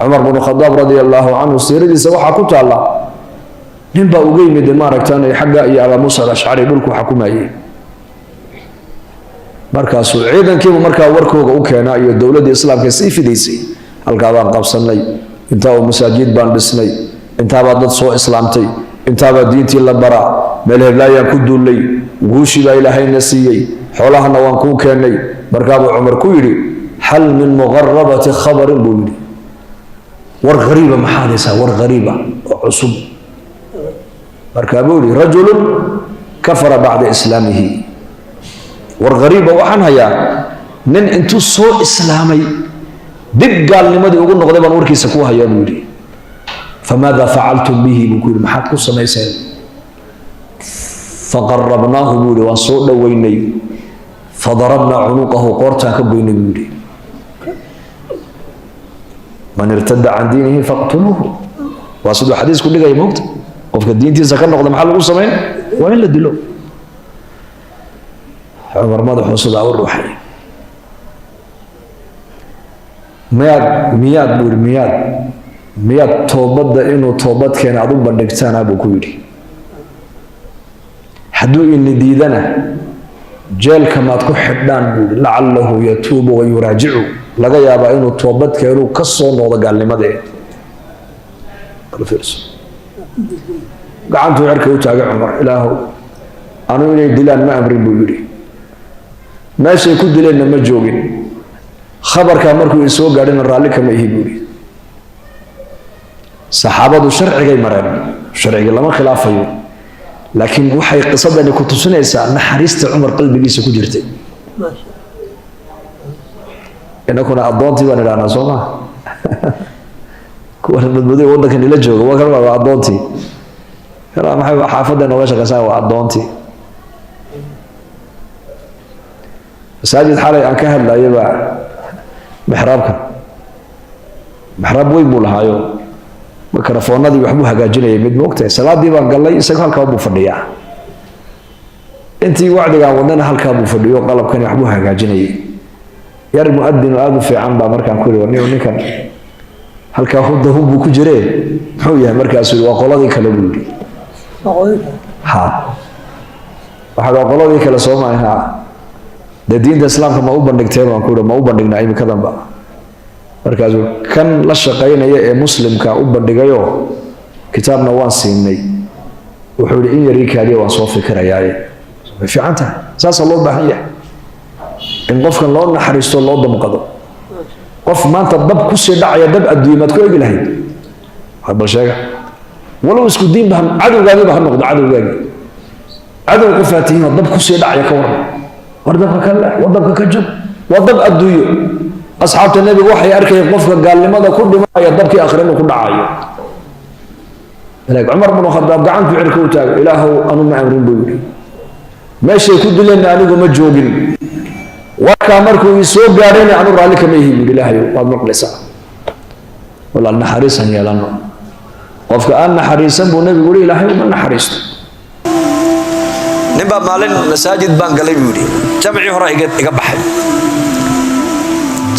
Cumar bnu Khadaab radia allaahu canhu siiradiisa waxaa ku taalla nin baa uga yimid, maaragtaan, xagga iyo Abaa Muusa Alashcari dhulku xukumayay. Markaasuu ciidankiibu markaa warkooga u keenaa iyo dowladdii islaamka sii fidaysay: halkaa baan qabsanay, intaa oo masaajid baan dhisnay, intaabaa dad soo islaamtay, intaabaa diintii la baraa, meel heblaayaan ku duullay, guushii baa Ilaahayna siiyey, xoolahana waan kuu keennay. Markaabuu Cumar ku yidhi: "Hal min muqarabati khabarin?" buu yidhi. "War hariiba maxaad haysaa? War hariiba oo cusub?" Markaa buu yidhi: "Rajulun kafara bacda islaamihi." War hariiba waxaan hayaa nin intuu soo islaamay dib gaalnimadii ugu noqday baan warkiisa ku hayaa, buu yidhi. "Famaada facaltum bihi?" buu ku yidhi. "Maxaad ku samayseen?" "Faqarabnaahu," buu yidhi, "waan soo dhoweynay. Fadarabnaa cunuqahu, qoortaan ka goynay," buu yidhi. "Man irtada can diinihi faqtuluuhu," waa siduu xadiisku dhigaya. Moogta, qofka diintiisa ka noqda maxaa lagu samayn? Waa in la dilo. Cumar madaxuu sidaa u ruuxay. Miyaad, miyaad, buu yidhi, miyaad toobadda inuu toobad keena aad u bandhigtaana?" buu ku yidhi. "Hadduu ini diidana, jeelka maad ku xidhaan?" buu yidhi. "Lacalahu yatuubu wa yuraajicu, laga yaabaa inuu toobad keenuu ka soo noqdo gaalnimadee." Gacantuu cirka u taagay Cumar: "Ilaahow, anu inay dilaan ma amrin," buu yidhi. "Meeshay ku dileenna ma joogin. Khabarkaa markuu isoo gaadhina raalli kama ihi," buu yidhi. Saxaabadu sharcigay mareen, sharcigii lama khilaafayo, laakiin waxay qisadani ku tusinaysaa naxariista Cumar qalbigiisa ku jirtay. Inakuna addoontii baan idhahnaa, soo maa? Kuwan madmadoy waddankan ila jooga waa kan, waa addoontii kana, maxay xaafadda nooga shaqeysaa? Waa addoontii. Masaajid xalay aan ka hadlayay baa mixraabka, mixraab weyn buu lahaayo, mikrofoonadii waxbuu hagaajinayay mid, moogtahay. Salaadii baan gallay, isaga halkaa buu fadhiyaa. Intii wacdigaan wadnana halkaa buu fadhiyo, qalabkani waxbuu hagaajinayay. Yar muadin oo aada u fiican baa markaan ku yidhi: "Warniyo, ninkan halkaa hudahun buu ku jiree, muxuu yahay?" Markaasuu yidhi: "Waa qoladii kale," buu yidhi. Ha, waxaa waa qoladii kale, soo maaha? Ha, dee diinta islaamka ma u bandhigteen? Baan ku yidhi. "Ma u bandhignaa imikadanba?" Markaasuu kan la shaqaynaya ee muslimka u bandhigayoo kitaabna waan siinay. Wuxuu yidhi: "In yarii kaadiya, waan soo fikirayaaye." Way fiican tahay, saasaa loo baahan yahay, in qofkan loo naxariisto, loo damqado. Qof maanta dab kusii dhacaya, dab adduunye, maad ku egi lahayd? Bal sheega, walow isku diinba, cadowgaagiiba ha noqdo. Cadowgaagii, cadow qofaa tihiin oo dab kusii dhacaya, ka waran? War dabka ka leex, war dabka ka jab, waa dab adduunyo. Asxaabta nebigu waxay arkayeen qofka gaalnimada ku dhimanaya dabkii akhire inuu ku dhacayo. Cumar bnu Khadaab gacantuu cirka u taago: "Ilaahow, anu ma amrin," buu yidhi. "Meeshay ku dileenna anigu ma joogin. Warkaa markuu ii soo gaadhayna anu raalli kama ihi," buu yidhi. "Ilaahayow, waad maqlaysaa." Walaal, naxariisan yeelano. Qofka aan naxariisan, buu nebigu yidhi, Ilaahay uma naxariisto. Nin baa maalin masaajid baan galay, buu yidhi. Jamcii hore iga baxay,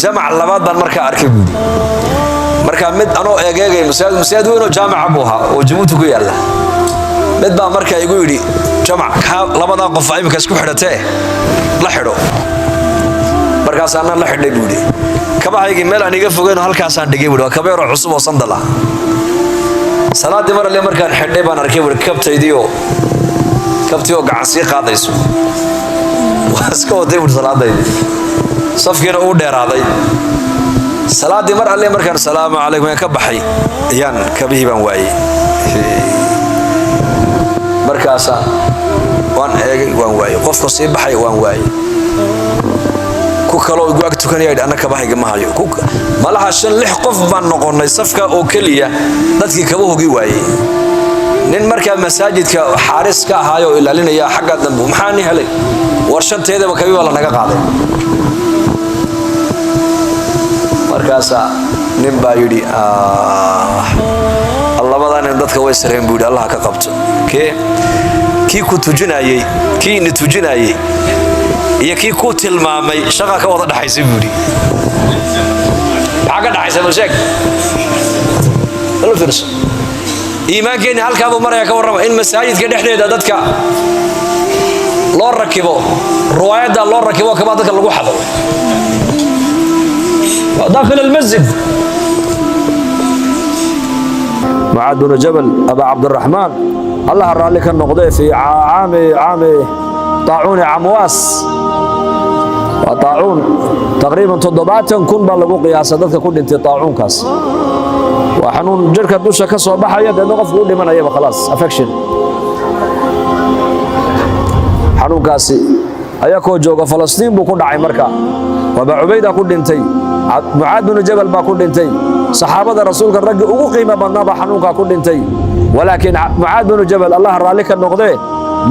jamac labaad baan markaa arkay, buu yidhi. Markaa mid anoo eegeegay masaajid, masaajid weyn oo jaamaca buu ahaa oo Jabuuti ku yaalla, mid baa markaa igu yidhi: "Jamac kaa labadaa qof imika isku xidhatee la xidho." Markaasaana la xidhay, buu yidhi. Kabahaygii meel aan iga fogeyn oo halkaasaan dhigay, buu yidhi. Waa kabeeroo cusub oo sandal ah. Salaaddii mar alle markaan xidhay baan arkay, buu yidhi, kabtaydiioo kabtii oo gacan sii qaadayso. Waa iska watay, buuri, salaadaydii. Safkiina uu dheeraaday. Salaaddii mar alle markaan "salaamu calaykum" aan ka baxay ayaan kabihii baan waayey. Markaasaan waan eegay, waan waayey. Qofka sii baxay waan waayey. Ku kaloo igu ag tukanaya yidhi: "Anna kabahayga ma hayo." Malaha shan lix qof baan noqonnay safka oo keliya dadkii kabahoogii waayey. Nin markaa masaajidka xaaris ka ahaayoo ilaalinaya xagga dambe: "Maxaa ni helay? War shanteedaba kabi baa lanaga qaaday." Markaasaa nin baa yidhi: "Labadaa nin dadka way sareen," buu yidhi. "Allah ka qabto." Kee kii ku tujinayey, kii ni tujinayey iyo kii ku tilmaamay shaqa ka wada dhaxaysa, buu yidhi. Maxaa ka dhaxaysa? Bal sheeg. Bal fiirso, iimaankeenni halkaabuu maraya. Ka warrama in masaajidka dhexdeeda dadka loo rakibo ruwaayadda, loo rakibo kabaa dadka lagu xado waa داخل المسجد. Mucaad binu Jabal, Abaa Cabdiraxmaan, Allaha raalli ka noqdee, في عام طاعون Camwaas, waa taacuun taqriiban 70,000 baa lagu qiyaasa dadka ku dhintay taacuunkaas. Waa xanuun jirka dusha ka soo baxaya, deedna qofku u dhimanayaba, khalaas, affection. Xanuunkaasi ayakoo jooga Falastiin buu ku dhacay. Marka Abaa Cubayda ku dhintay, Mucaad binu Jabal baa ku dhintay, saxaabada Rasuulka raggii ugu qiimo badnaa baa xanuunkaa ku dhintay. Walaakiin Mucaad binu Jabal, Allah raalli ka noqdee,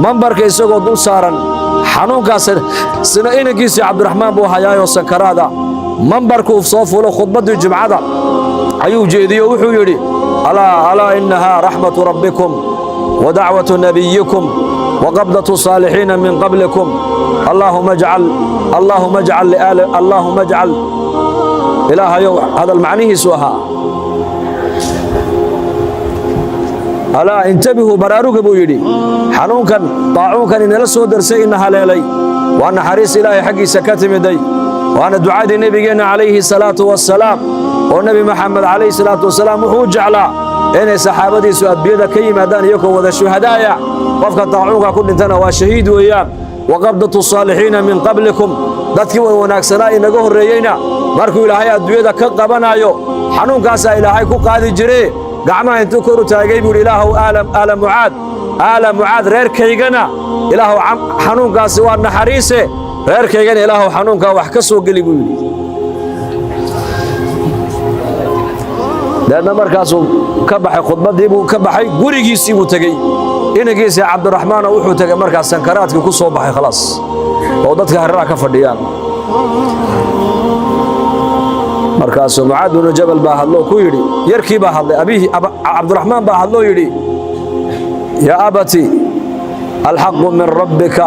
mambarka isagoo dul saaran xanuunkaas sina inankiisii Cabdiraxmaan buu hayaayoo sankaraada, mambarkuu soo fulo, khudbaddii jumcada ayuu jeediyo. Wuxuu yidhi: "ألا ألا، إنها رحمة ربكم ودعوة نبيكم وقبضة الصالحين من قبلكم. اللهم اجعل، اللهم اجعل لآل، اللهم اجعل." Ilaahayow, hadal macnihiisu ahaa: "ألا انتبهوا", baraaruga buu yidhi. Xanuunkan daacuunkan inala soo darsay, ina haleelay, waa naxariis Ilaahay xaggiisa ka timiday, waana ducadii Nebigeenna calayhi salaatu wassalaam, oo Nebi Maxamed calayhi salaatu wasalaam wuxuu jeclaa inay saxaabadiisu adbiyada ka yimaadaan iyagoo wada shuhadaaya. Qofka daacuunka ku dhintana waa shahiid weeyaan. "وقبضة الصالحين من قبلكم", dadkii wan wanaagsanaa inaga horreeyeyna markuu Ilaahay adduunyada ka qabanayo xanuunkaasaa Ilaahay ku qaadi jiree. Gacmaha intuu kor u taagay buu yidhi: "Ilaahow, aala Mucaad, aala Mucaad, reerkaygana Ilaahow xanuunkaasi waa naxariise, reerkaygana Ilaahow xanuunkaa wax ka soo geli," buu yidhi. Deedna markaasuu ka baxay khudbaddii buu ka baxay, gurigiisii buu tegey. Inankiisii Cabdiraxmaanoo wuxuu tegey markaas sankaraadkii ku soo baxay, khalaas, oo dadka hareeraha ka fadhiyaan. Markaasuu Mucaad binu Jabal baa hadloo ku yidhi, yarkii baa hadlay, abihi Cabdiraxmaan baa hadloo yidhi: "يا أبت، الحق من ربك،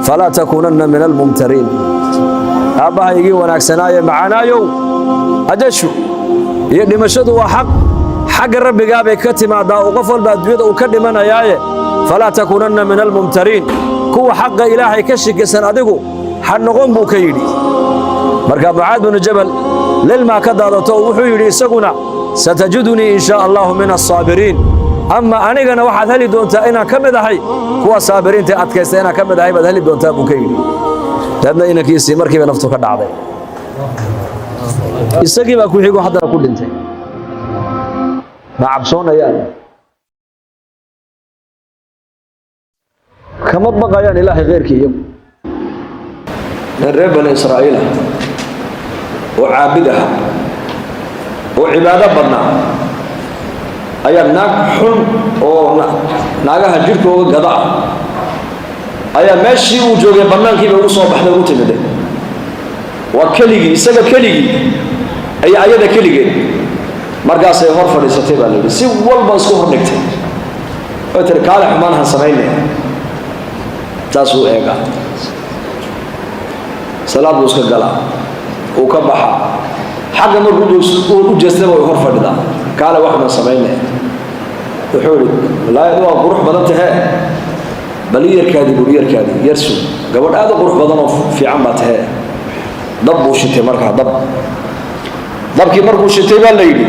فلا تكونن من الممترين." Aabbahaygii wanaagsanaaye macaanaayow, ajashu iyo dhimashadu waa xaq, xagga Rabbigaabay ka timaadaa oo qof walba adduunyada uu ka dhimanayaaye. "فلا تكونن من الممترين", kuwa xaqa Ilaahay ka shikisan adigu ha noqon, buu ka yidhi. Marka Mucaad binu Jabal lilmaa ka daadato oo wuxuu yidhi isaguna: "ستجدني إن شاء الله من الصابرين", ama anigana waxaad heli doontaa inaan ka mid ahay kuwa saabiriinta adkaysta, inaan ka mid ahay baad heli doontaa, buu ka yidhi. Deedna inankiisii markiiba naftu ka dhacday, isagii baa ku xigo haddana ku dhintay. Ma cabsoonayaan? Kama baqayaan Ilaahay kheyrkii iyagu. Nin reer Bani Israa'iil ah oo caabid ah oo cibaado badnaa ayaa naag xun oo naagaha jidhkooga gada ah ayaa meeshii uu joogay bannaankiiba ugu soo baxday, ugu timiday. Waa keligii, isaga keligii ayaa, ayada keligeed. Markaasay hor fadhiisatay baa la yidhi, si walba isku hor dhigtay. Way tiri: "Kaale, xumaan han samayne." Saasuu eegaa, salaad buu iska galaa, uu ka baxaa. Xagga markuu u jeestaba way hor fadhidaa. "Kaale, waxman samayne." Wuxuu idhi: "Wallaahi, waa qurux badan tahee, bal i yarkaadii," buuri, "yarkaadii yarsu, gabadh aad u qurux badan oo fiican baa tahee." Dab buu shitay. Markaa dabkii markuu shitay baa la yidhi,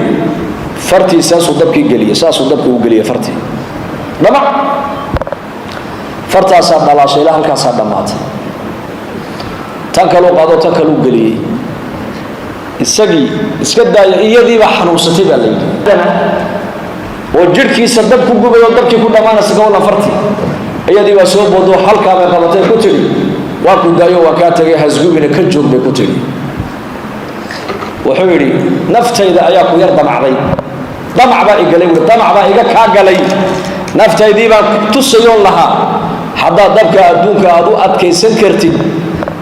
fartii saasuu dabkii geliyey, saasuu dabkii u geliyey fartii, dhamac fartaasaa dhalaashay ilaa halkaasaa dhammaatay. Tan kaluu qaado, tan kaluu geliyey. Isagii iska daaya, iyadiibaa xanuunsatay baa la yidhi, oo jidhkiisa dab ku gubayo, dabkii ku dhammaanaysa. Ka wallan fartii iyadii baa soo boodo, halkaa bay qabatay, ku tidhi: "Waa ku daayo, waa kaa tegay, hasgubina, ka joog," bay ku tidhi. Wuxuu yidhi: "Naftayda ayaa ku yar damacday, damac baa igalay," buui, "damac baa iga kaa galay. Naftaydii baan tusayoon lahaa, haddaad dabka adduunka aad u adkaysan kartid,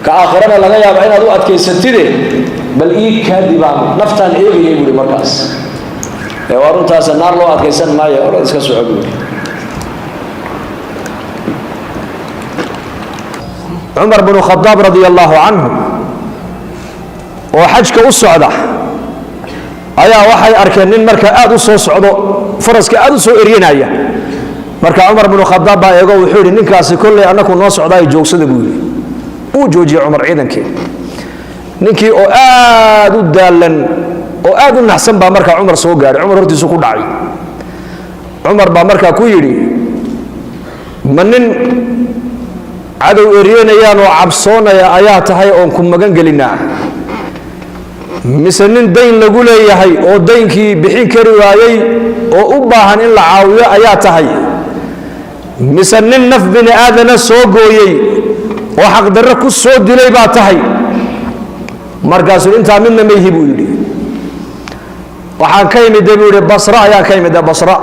ka aakhirana laga yaaba inaad u adkaysatide, bal ii kaadi baan naftaan eegayay," buuhi. "Markaas ee waa runtaasa, naar loo adkaysan maayo, orad iska soco," buuhi. Cumar bnu Khadaab radia allaahu canhu oo xajka u socda Ayaa waxay arkeen nin marka aad u soo socdo, faraska aad u soo eryanaya. Marka Cumar binu Khadaab baa eego, wuxuu yidhi, "Ninkaasi kolley annaku noo socdaa, joogsada," buu yidhi. Uu joojiyey Cumar ciidankii. Ninkii oo aad u daalan oo aad u naxsan baa markaa Cumar soo gaadhay. Cumar hortiisu ku dhacay. Cumar baa markaa ku yidhi, "Ma nin cadow eryanayaan oo cabsoonaya ayaa tahay oon ku magan gelinaa, mise nin dayn lagu leeyahay oo daynkii bixin kari waayey oo u baahan in la caawiyo ayaa tahay, mise nin naf bini aadana soo gooyey oo xaqdarro ku soo dilay baa tahay?" Markaasuu, "Intaa midna mayhi," buu yidhi. "Waxaan ka imide," buu yidhi, "Basra ayaan ka imide." Basra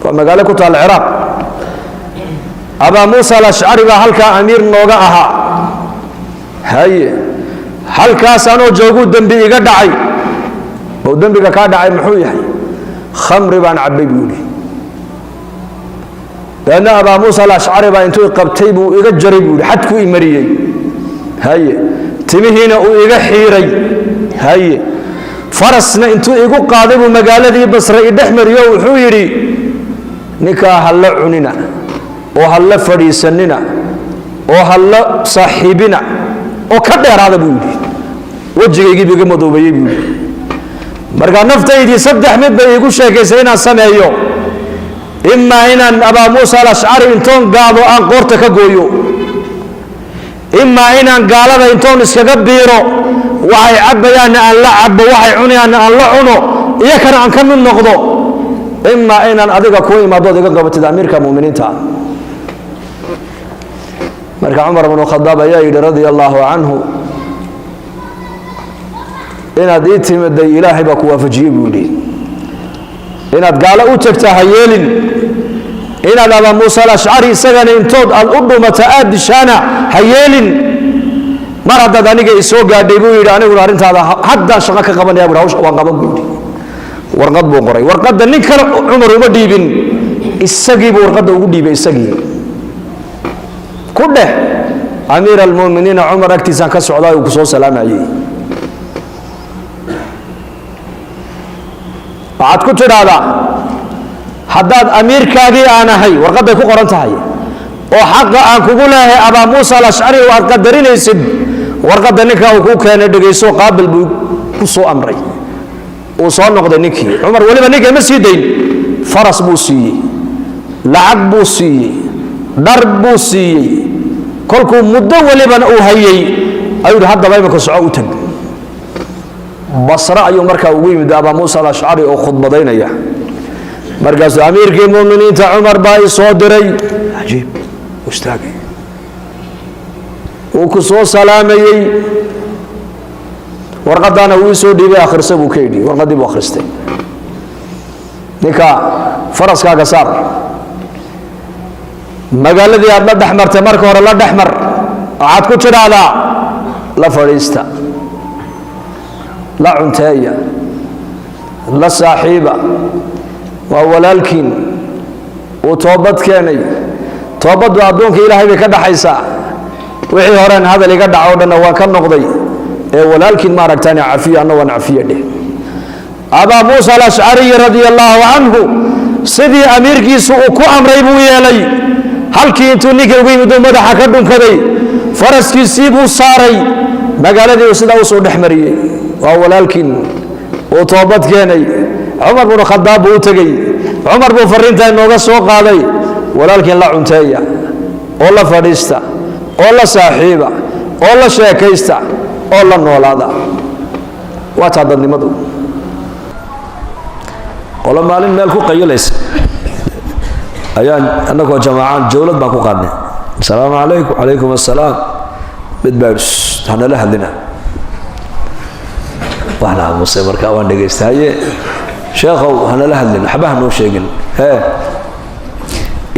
waa magaalo ku taalla Ciraaq. "Abaa Muusa Alashcari baa halkaa amiir nooga ahaa. Haye, halkaas anoo jooguu dembi iga dhacay." "Oo dembiga kaa dhacay muxuu yahay?" "Khamri baan cabbay," buu yidhi. "Dabeedna Abaa Muusa Alashcari baa intuu qabtay buu iga jaray," buu yidhi, "xadkuu i mariyey. Haye, timihiina uu iga xiiray. Haye, farasna intuu igu qaaday buu magaaladii Basre i dhex mariyo. Wuxuu yidhi, 'Ninkaa ha la cunina oo ha la fadhiisanina oo ha la saaxiibina oo ka dheeraada,' buu yidhi. Wejigaygii buu iga madoobeeyey,' buu yidhi. 'Markaa naftaydii saddex mid bay iigu sheekaysay inaan sameeyo: imaa inaan Abaa Muusa Alashcari intoon gaado aan qoorta ka gooyo, imaa inaan gaalada intoon iskaga biiro, waxay cabbayaanna aan la cabbo, waxay cunayaanna aan la cuno, iyo kana aan ka mid noqdo, imaa inaan adiga kuu imaadood iga qabatid amiirka muminiinta.'" Marka Cumar bnu Khadaab ayaa yidhi, radia allaahu canhu, "Inaad ii timiday Ilaahay baa ku waafajiyey," buu yidhi. "Inaad gaalo u tagtaa ha yeelin, inaad Abaa Muusa Alashcari isagana intood aad u dhumata aad dishaana ha yeelin. Mar haddaad aniga isoo gaadhay," buu yidhi, "aniguna arrintaada haddaan shaqo ka qabanaya," bui. "Hawsha waan qaban," buu yidhi. Warqad buu qoray. Warqadda nin kale Cumar uma dhiibin, isagii buu warqadda ugu dhiibay. Isagii ku dheh, "Amiir almuminiina Cumar agtiisaan ka socdaa, uu ku soo salaamayey. Waxaad ku tidhaahdaa, haddaad amiirkaagii aan ahay, warqadday ku qoran tahay, oo xaqa aan kugu leeyahay Abaa Muusa Alashcari oo aad qadarinaysid, warqadda ninkaa uu kuu keenay dhegayso, qaabil," buu ku soo amray. Uu soo noqday ninkii. Cumar weliba ninka ma sii dayn. Faras buu siiyey, lacag buu siiyey, dhar buu siiyey. Kolkuu muddo welibana uu hayey ayuu yidhi, "Haddaba imika soco, u tag Basre." Ayuu markaa ugu yimid Abaa Muusa Alashcari oo khudbadaynaya. Markaasuu, "Amiirkii muminiinta Cumar baa i soo diray." Cajiib, istaagay. "Wuu ku soo salaamayey, warqadaana wuu soo dhiibay, akhrisa," buu ka yidhi. Warqaddii buu akhristay. "Ninka faraskaaga saar, magaaladii aad la dhex martay marka hore la dhex mar. Waxaad ku tidhaahdaa, la fadhiista, la cunteeya, la saaxiiba, waa walaalkiin, uu toobad keenay. Toobaddu addoonka Ilaahay bay ka dhaxaysaa. Wixii horeen hadal iga dhaco dhanna waan ka noqday, ee walaalkiin ma aragtaan cafiya, anna waan cafiye," dheh. Abaa Muusa Alashcariy radia allaahu canhu sidii amiirkiisu uu ku amray buu yeelay. Halkii intuu ninkii ugu yimid uu madaxa ka dhunkaday, faraskiisii buu saaray, magaaladii uu sidaa usoo dhex mariyey. "Waa walaalkiin, uu toobad keenay." Cumar bnu Khadaab buu u tegey. Cumar buu fariintaa inooga soo qaaday: "Walaalkiin la cunteeya oo la fadhiista oo la saaxiiba oo la sheekaysta oo la noolaada." Waa taa dadnimadu. Qolo maalin meel ku qayilaysa ayaan annagoo jamaacaan jawlad baan ku qaadnay. "Asalaamu calaykum." "Calaykum assalaam." Mid baa yidhi, "Hanala hadlina." Waan aamusay. Markaa waan dhegaystay. "Haye sheekhow, hanala hadlin, waxba hanoo sheegin. Hee,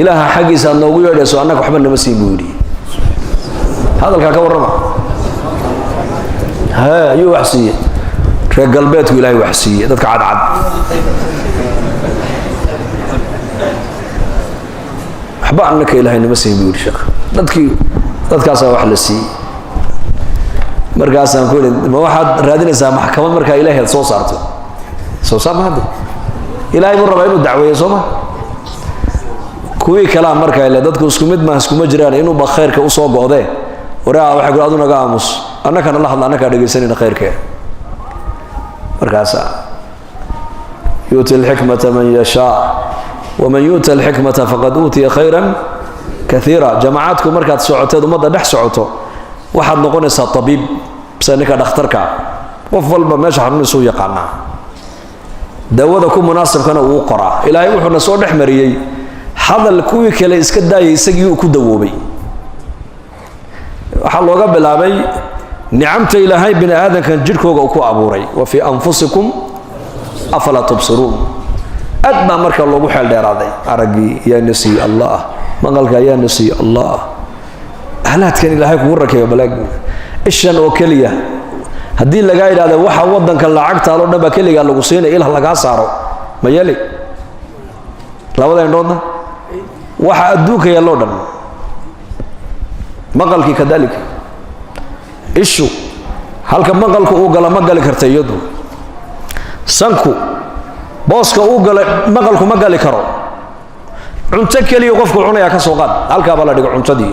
Ilaaha xaggiisa aad noogu yeedhayso, annaga waxba nama siin," buu yidhi. Hadalkaa ka warrama. Hee, ayuu wax siiyey? Reer galbeedku Ilaahay wax siiyey, dadka cadcad. "Waxba annaka Ilaahay nama siin," buu yidhi sheekh. Dadkii dadkaasaa wax la siiyey. Markaasaan ku yidhi, "Ma waxaad raadinaysaa maxkamad markaa Ilaahay aad soo saarto?" Soo saa ma hadde? Ilaahay buu rabaa inuu dacweeyo, soo ma? Kuwii kalaa marka ile dadku isku mid maaha, iskuma jiraan. Inuuba khayrka usoo go'dee waraa waxay ku adu naga aamus, annakana la hadla, annakaa dhegaysanayna khayrkee. Markaasa yuuti alxikmata man yashaa, waman yuuta alxikmata faqad uutiya khayran kaiira. Jamacaadku markaad socoteed ummadda dhex socoto, waxaad noqonaysaa tabiib, sida ninka dhakhtarka, qof walba meesha xanuunisuu yaqaanaa, daawada ku munaasabkana uu qoraa. Ilaahay wuxuuna soo dhex mariyey hadal kuwii kale iska daayay, isagii uu ku dawoobay. Waxaa looga bilaabay nicamta Ilaahay bini aadamkan jidhkooga uu ku abuuray, wa fii anfusikum afalaa tubsiruun. Aad baa marka loogu xeel dheeraaday. Araggii yaa na siiye? Allah. Maqalka ayaa na siiye? Allah. Ahlaadkan Ilaahay kugu rakeeyo, balaag ishan oo keliya haddii lagaa yidhahdo waxa waddanka lacagtaaloo dhan baa keligaa lagu siinaya, ilah lagaa saaro, ma yeeli? Labada indhoodna waxa adduunka yaalloo dhan, maqalkii kadalika. Ishu halka maqalku uu gala ma gali karta iyadu. Sanku booska uu gala maqalku ma gali karo. Cunto keliya qofku cunayaa ka soo qaad, halkaabaa la dhigo cuntadii,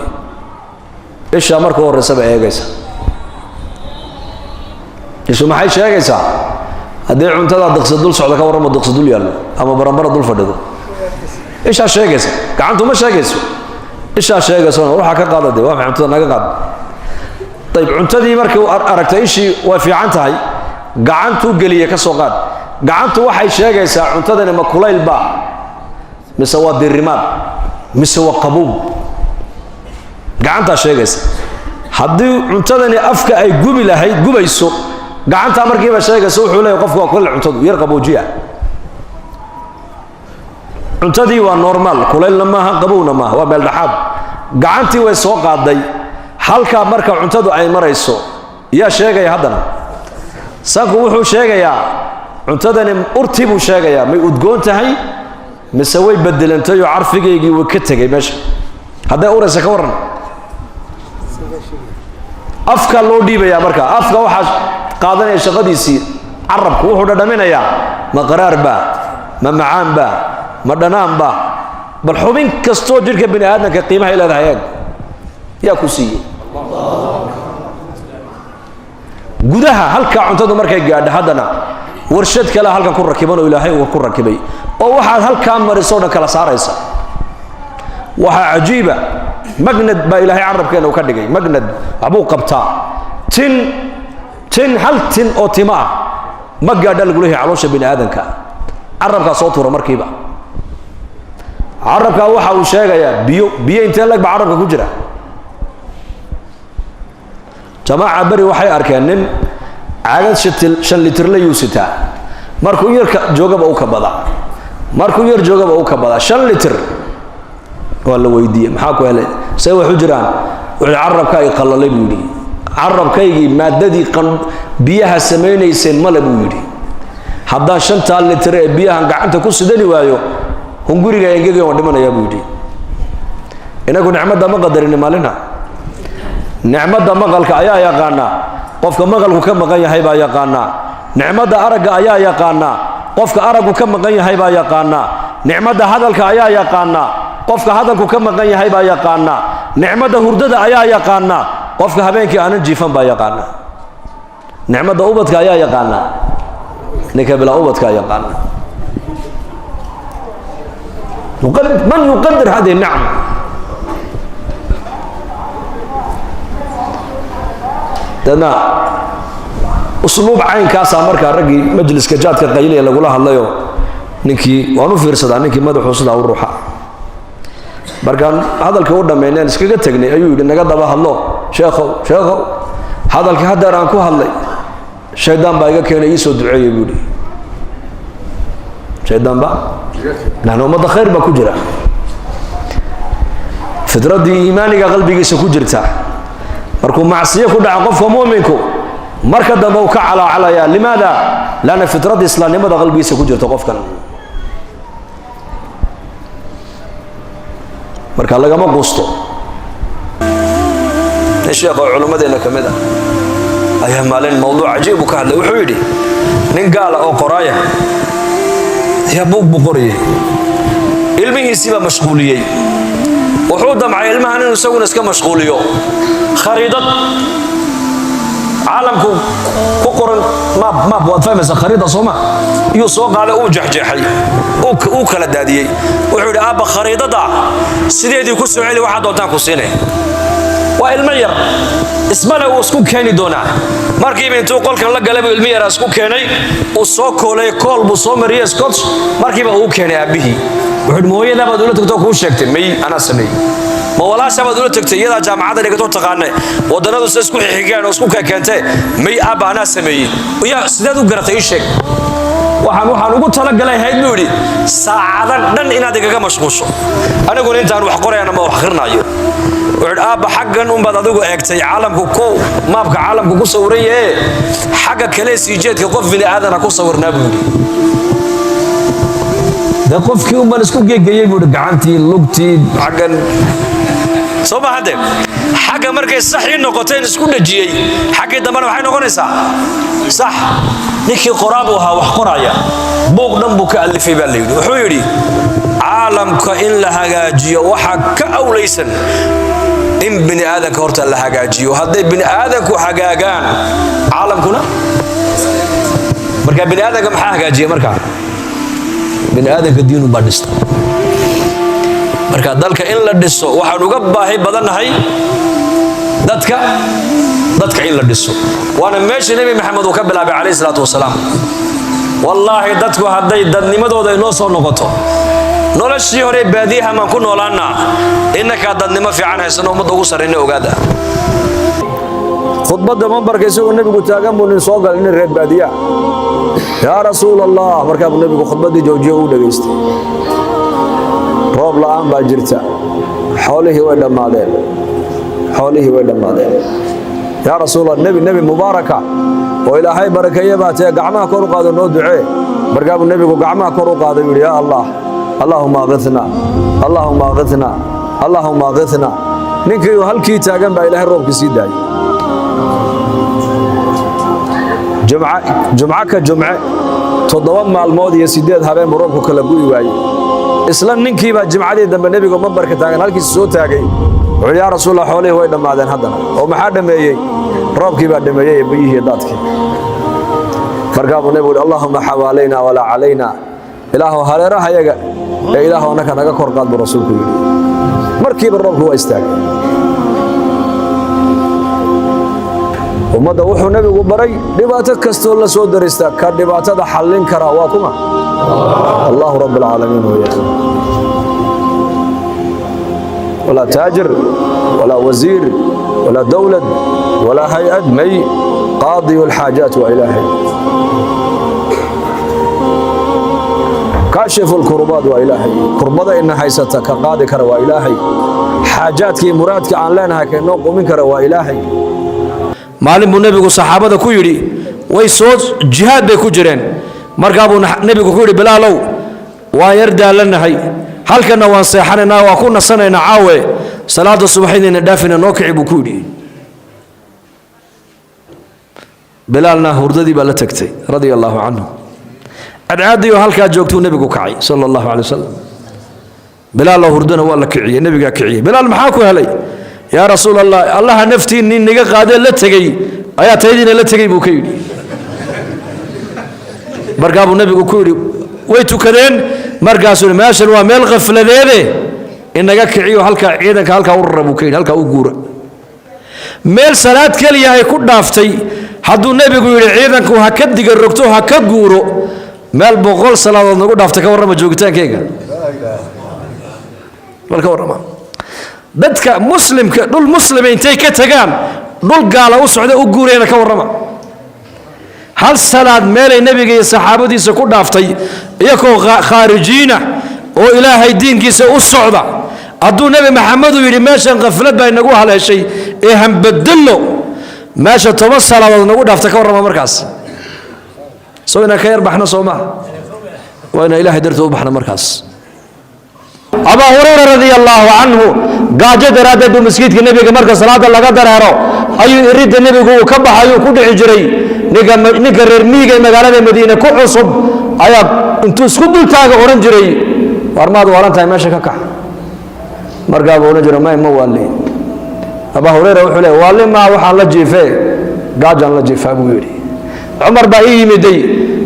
ishaa marka horreysaba eegaysa. Ishu maxay sheegaysaa? Haddii cuntadaa diqsi dul socda ka warramo, diqsi dul yaallo ama barambara dul fadhido, ishaa sheegaysa. Gacantu ma sheegayso, ishaa sheegayso. Waxaa ka qaada dee, waa maxay cuntada naga qaad? Ayib, cuntadii markii aragtay ishii way fiican tahay, gacantuu geliyey ka soo qaad. Gacantu waxay sheegaysaa cuntadani ma kulayl baa mise waa dirimaad mise waa qabuub. Gacantaa sheegaysa. Haddii cuntadani afka ay gubi lahayd, gubayso, gacantaa markiiba sheegaysa. Wuxuu leeyahy qofku waa kulayl cuntadu, yar qaboojiya. Cuntadii waa normal, kulaylna maaha, qabowna maaha, waa meel dhexaad. Gacantii way soo qaaday. Halkaa marka cuntadu ay marayso yaa sheegaya? Haddana sanku wuxuu sheegayaa cuntadani urtii buu sheegayaa, may udgoon tahay mise way bedelantay oo carfigaygii way ka tegay meesha. Hadday uraysa ka warran? Afka loo dhiibayaa. Marka afka waxaa qaadanaya shaqadiisii carabku, wuxuu dhadhaminayaa ma qaraar baa, ma macaan baa, ma dhanaan baa. Bal xubin kastoo jidhka bini aadamka qiimahay leedahay eeg, yaa ku siiyey? Gudaha halkaa cuntadu markay gaadho, haddana warshad kale halkan ku rakiban oo Ilaahay uu ku rakibay, oo waxaad halkaa mariso o dhan kala saaraysa. Waxaa cajiiba, magnad baa Ilaahay carabkeena uu ka dhigay. Magnad waxbuu qabtaa. Tin tin hal tin oo timo ah ma gaadha lagu leeyahay caloosha bini aadamka, carabkaa soo tuura markiiba. Carabkaa waxa uu sheegayaa biyo, biyo intee lag baa carabka ku jira. Jamaaca beri waxay arkeen nin caagad 5 litirla yuu sitaa, markuu yarka joogaba u kabadaa, markuu yar joogaba u kabadaa 5 litir. Waa la weydiiyey, maxaa ku helay, see wax u jiraan? Wuxuu carabka ay qallalay buu yidhi, carabkaygii maaddadii biyaha samaynayseen male buu yidhi. Haddaan 5-taa litir ee biyahan gacanta ku sidani waayo, hunguriga engegay, waan dhimanayaa buu yidhi. Inagu nicmadda ma qadarini maalina. Nicmadda maqalka ayaa yaqaanaa? Qofka maqalku ka maqan yahay baa yaqaanaa. Nicmadda aragga ayaa yaqaanaa? Qofka araggu ka maqan yahay baa yaqaanaa. Nicmadda hadalka ayaa yaqaanaa? Qofka hadalku ka maqan yahay baa yaqaanaa. Nicmadda hurdada ayaa yaqaanaa? Qofka habeenkii aanan jiifan baa yaqaanaa. Nicmadda ubadka ayaa yaqaanaa? Ninka bilaa ubadka yaqaanaa. Man yuqadir hadihi nicma? Deedna usluub caynkaasaa markaa raggii majliska jaadka qayliya lagula hadlayo. Ninkii waan u fiirsadaa, ninkii madaxuu sidaa u ruuxa. Markaan hadalkii u dhammayneen iskaga tegnay ayuu yidhi, naga daba hadlo, sheekhow, sheekhow, hadalkii haddeer aan ku hadlay shaydaan baa iga keenay, iisoo duceeyey buu yidhi. Shaydaan ba laanna ummadda khayr baa ku jira, fidraddii iimaaniga qalbigiisa ku jirta. Markuu macsiyo ku dhaco qofka mu'minku, marka dambe uu ka calaacalayaa. Limaada? Lanna fidraddii islaamnimada qalbigiisa ku jirta qofkan. Marka lagama quusto. Nin sheekh oo culimmadeenna ka mid ah Ayaa maalin mowduuc cajiib uu ka hadlay. Wuxuu yidhi nin gaala oo qoraaya ayaa buug buu qorayay. Ilmihiisii baa mashquuliyey. Wuxuu damcay ilmahan inuu isaguna iska mashquuliyo. Khariidad caalamku ku qoran, map, map waad fahmaysaa, khariida sooma, iyuu soo qaaday, uu jexjeexay, uu kala daadiyey. Wuxuu yidhi, "Aabba, khariidada sideedii ku soo celi, waxaad doontaan ku siinay." Waa ilmo yar, ismale uu isku keeni doonaa. Markiiba intuu qolkan la galay buu ilmi yaraa isku keenay, uu soo koolay, kool buu soo mariyey, scotch. Markiiba uu keenay aabbihii. Wuxuu yidhi, "Mooyadaa baad ula tagtoo kuu sheegtay?" "May, anaa sameeyey." "Ma walaasha baad ula tagtay? Iyadaa jaamacadda dhigatoo taqaane wadannadu se isku xigeen oo isku kekeentee." "May, aabba, anaa sameeyey." "Yaa, sideed u garatay? Ii sheeg." Waxaan ugu talagalay hayd," buu yidhi, "saacada dhan inaad igaga mashquusho, aniguna intaan wax qorayana ma wax akhrinayo." Wuxuu yidhi, "Aabba, xaggan unbaad adigu eegtay, caalamku ku maabka caalamku ku sawiran yahe, xagga kale sii jeedka qof bini aadana ku sawirnaa," buu yidhi. "Dee qofkii unbaan isku geegeyey," buu yidhi, "gacantii, lugtii, xaggan soo ma hadde xagga markay sax ii noqoteen isku dhajiyey, xaggii dambena waxay noqonaysaa sax." Ninkii qoraa buu ahaa, wax qoraya, buuq dhan buu ka alifay baa la yidhi. Wuxuu yidhi, caalamka in la hagaajiyo waxaa ka awlaysan in bini aadanka horta la hagaajiyo. Hadday bini aadanku hagaagaan, caalamkuna marka. Bini aadanka maxaa hagaajiya? Markaa bini aadanka diinu baa dhista. Marka dalka in la dhiso waxaan uga baahi badannahay dadka, dadka in la dhiso. Waana meesha Nebi Maxamed uu ka bilaabay, calayhi salaatu wasalaam. Wallaahi, dadku hadday dadnimadooda inoo soo noqoto, noloshii hore baadiyaha maan ku noolaannaa. Innakaa dadnimo fiican haysano, ummadda ugu sarrayna, ogaada. Khudbadda mambarka isagoo nebigu taagan buu nin soo galay, nin reer baadiya. "Yaa Rasuul Allah." Markaa buu nebigu khudbaddii joojiyo, uu dhegaystay. "Roob la'aan baa jirta, xoolihii way dhammaadeen, xoolihii way dhammaadeen. Yaa Rasuul, nebi, nebi mubaaraka oo Ilaahay barakeeye baa tee, gacmaha kor u qaado, noo ducee." Markaa buu nebigu gacmaha kor u qaaday, buu yidhi, "Yaa Allah, Allahuma aqithna, Allahuma aqithna, Allahuma aqithna." Ninkii uu halkii taagan baa Ilaahay roobkii sii daayay. Jumco ka jumce, 7 maalmood iyo 8 habeen buu roobku kala gu'i waayey. Isla ninkiibaa jimcadii dambe nebigu mambarka taagan halkiisa soo taagay. Wuxuu, "Yaa Rasuulallah, xoolihii way dhammaadeen haddana." "Oo maxaa dhammeeyey?" "Roobkii baa dhammeeyey ee biyihii iyo daadkii." Markaa buu nebigu yidhi, "Allahuma xawaalayna walaa calayna." "Ilaahu hareerahayaga ee Ilaahu annaka naga kor qaad," buu rasuulku yidhi. Markiiba roobku waa istaagay. Ummadda wuxuu nebigu baray, dhibaato kastoo la soo darista, ka dhibaatada xallin karaa waa kuma? Allahu rabb alcaalamiin weeyaan. Walaa taajir, walaa wasiir, walaa dowlad, walaa hay-ad, may. Qaadiyu alxaajaat waa Ilaahay, kaashifu lkurbaad waa Ilaahay. Kurbada ina haysata ka qaadi kara waa Ilaahay. Xaajaadka iyo muraadka aan leenahay ka inoo qumin kara waa Ilaahay. Maalin buu nebigu saxaabada ku yidhi, way soo jihaad bay ku jireen, markaa buu nebigu ku yidhi, "Bilaalow, waan yar daalanahay, halkanna waan seexanaynaa, waa ku nasanaynaa caawe, salaada subaxidayna dhaafina, noo kici," buu ku yidhi. Bilaalna hurdadii baa la tagtay, radia allaahu canhu. Cadcaadiyo halkaa joogtuu nebigu kacay, sala allahu calay wasalam. Bilaaloo hurdana waa la kiciyey, nebigaa kiciyey. "Bilaal, maxaa ku helay?" "Yaa Rasuul Allah, Allaha naftiinni niga qaadee la tegey ayaa taydiina la tegey," buu ka yidhi. Markaa buu nebigu ku yidhi, way tukadeen. Markaasuu yidhi, "Meeshan waa meel khafladeede, inaga kiciyo halkaa ciidanka, halkaa u rara," buu ka yidhi, "halkaa u guura." Meel salaad keliya ay ku dhaaftay hadduu nebigu yidhi ciidanku ha ka diga rogto, ha ka guuro, meel 100 salaadood nagu dhaaftay, ka warrama joogitaankeyga? Bal ka warrama dadka muslimka dhul muslima intay ka tagaan dhul gaala u socda u guurayana? Ka warrama hal salaad meelay nebiga iyo saxaabadiisa ku dhaaftay, iyagoo khaarijiina oo Ilaahay diinkiisa u socda, hadduu Nebi Maxamed uu yidhi meeshan khaflad baa inagu haleeshay ee hambedelo, meesha 10 salaadood nagu dhaaftay, ka warrama markaas? Soo inaan ka yar baxno soo maha? Waa inaan Ilaahay dartood u baxno markaas. Abaa Hurayra radia allaahu canhu gaajo daraaddeed buu masjidka nebiga marka salaada laga dareero Ayuu iridda nebigu uu ka baxayuu ku dhici jiray. Ninka reer miyiga ee magaalada Madiine ku cusub ayaa intuu isku dultaaga odhan jiray, "War maad waalan tahay? Meesha ka kax." Markaa buu odhan jiray, "May, ma waali." Abaa Hurayra wuxuu leey, "Waali maa, waxaan la jiifee gaajaan la jiifaa," buu yidhi. Cumar baa ii yimiday.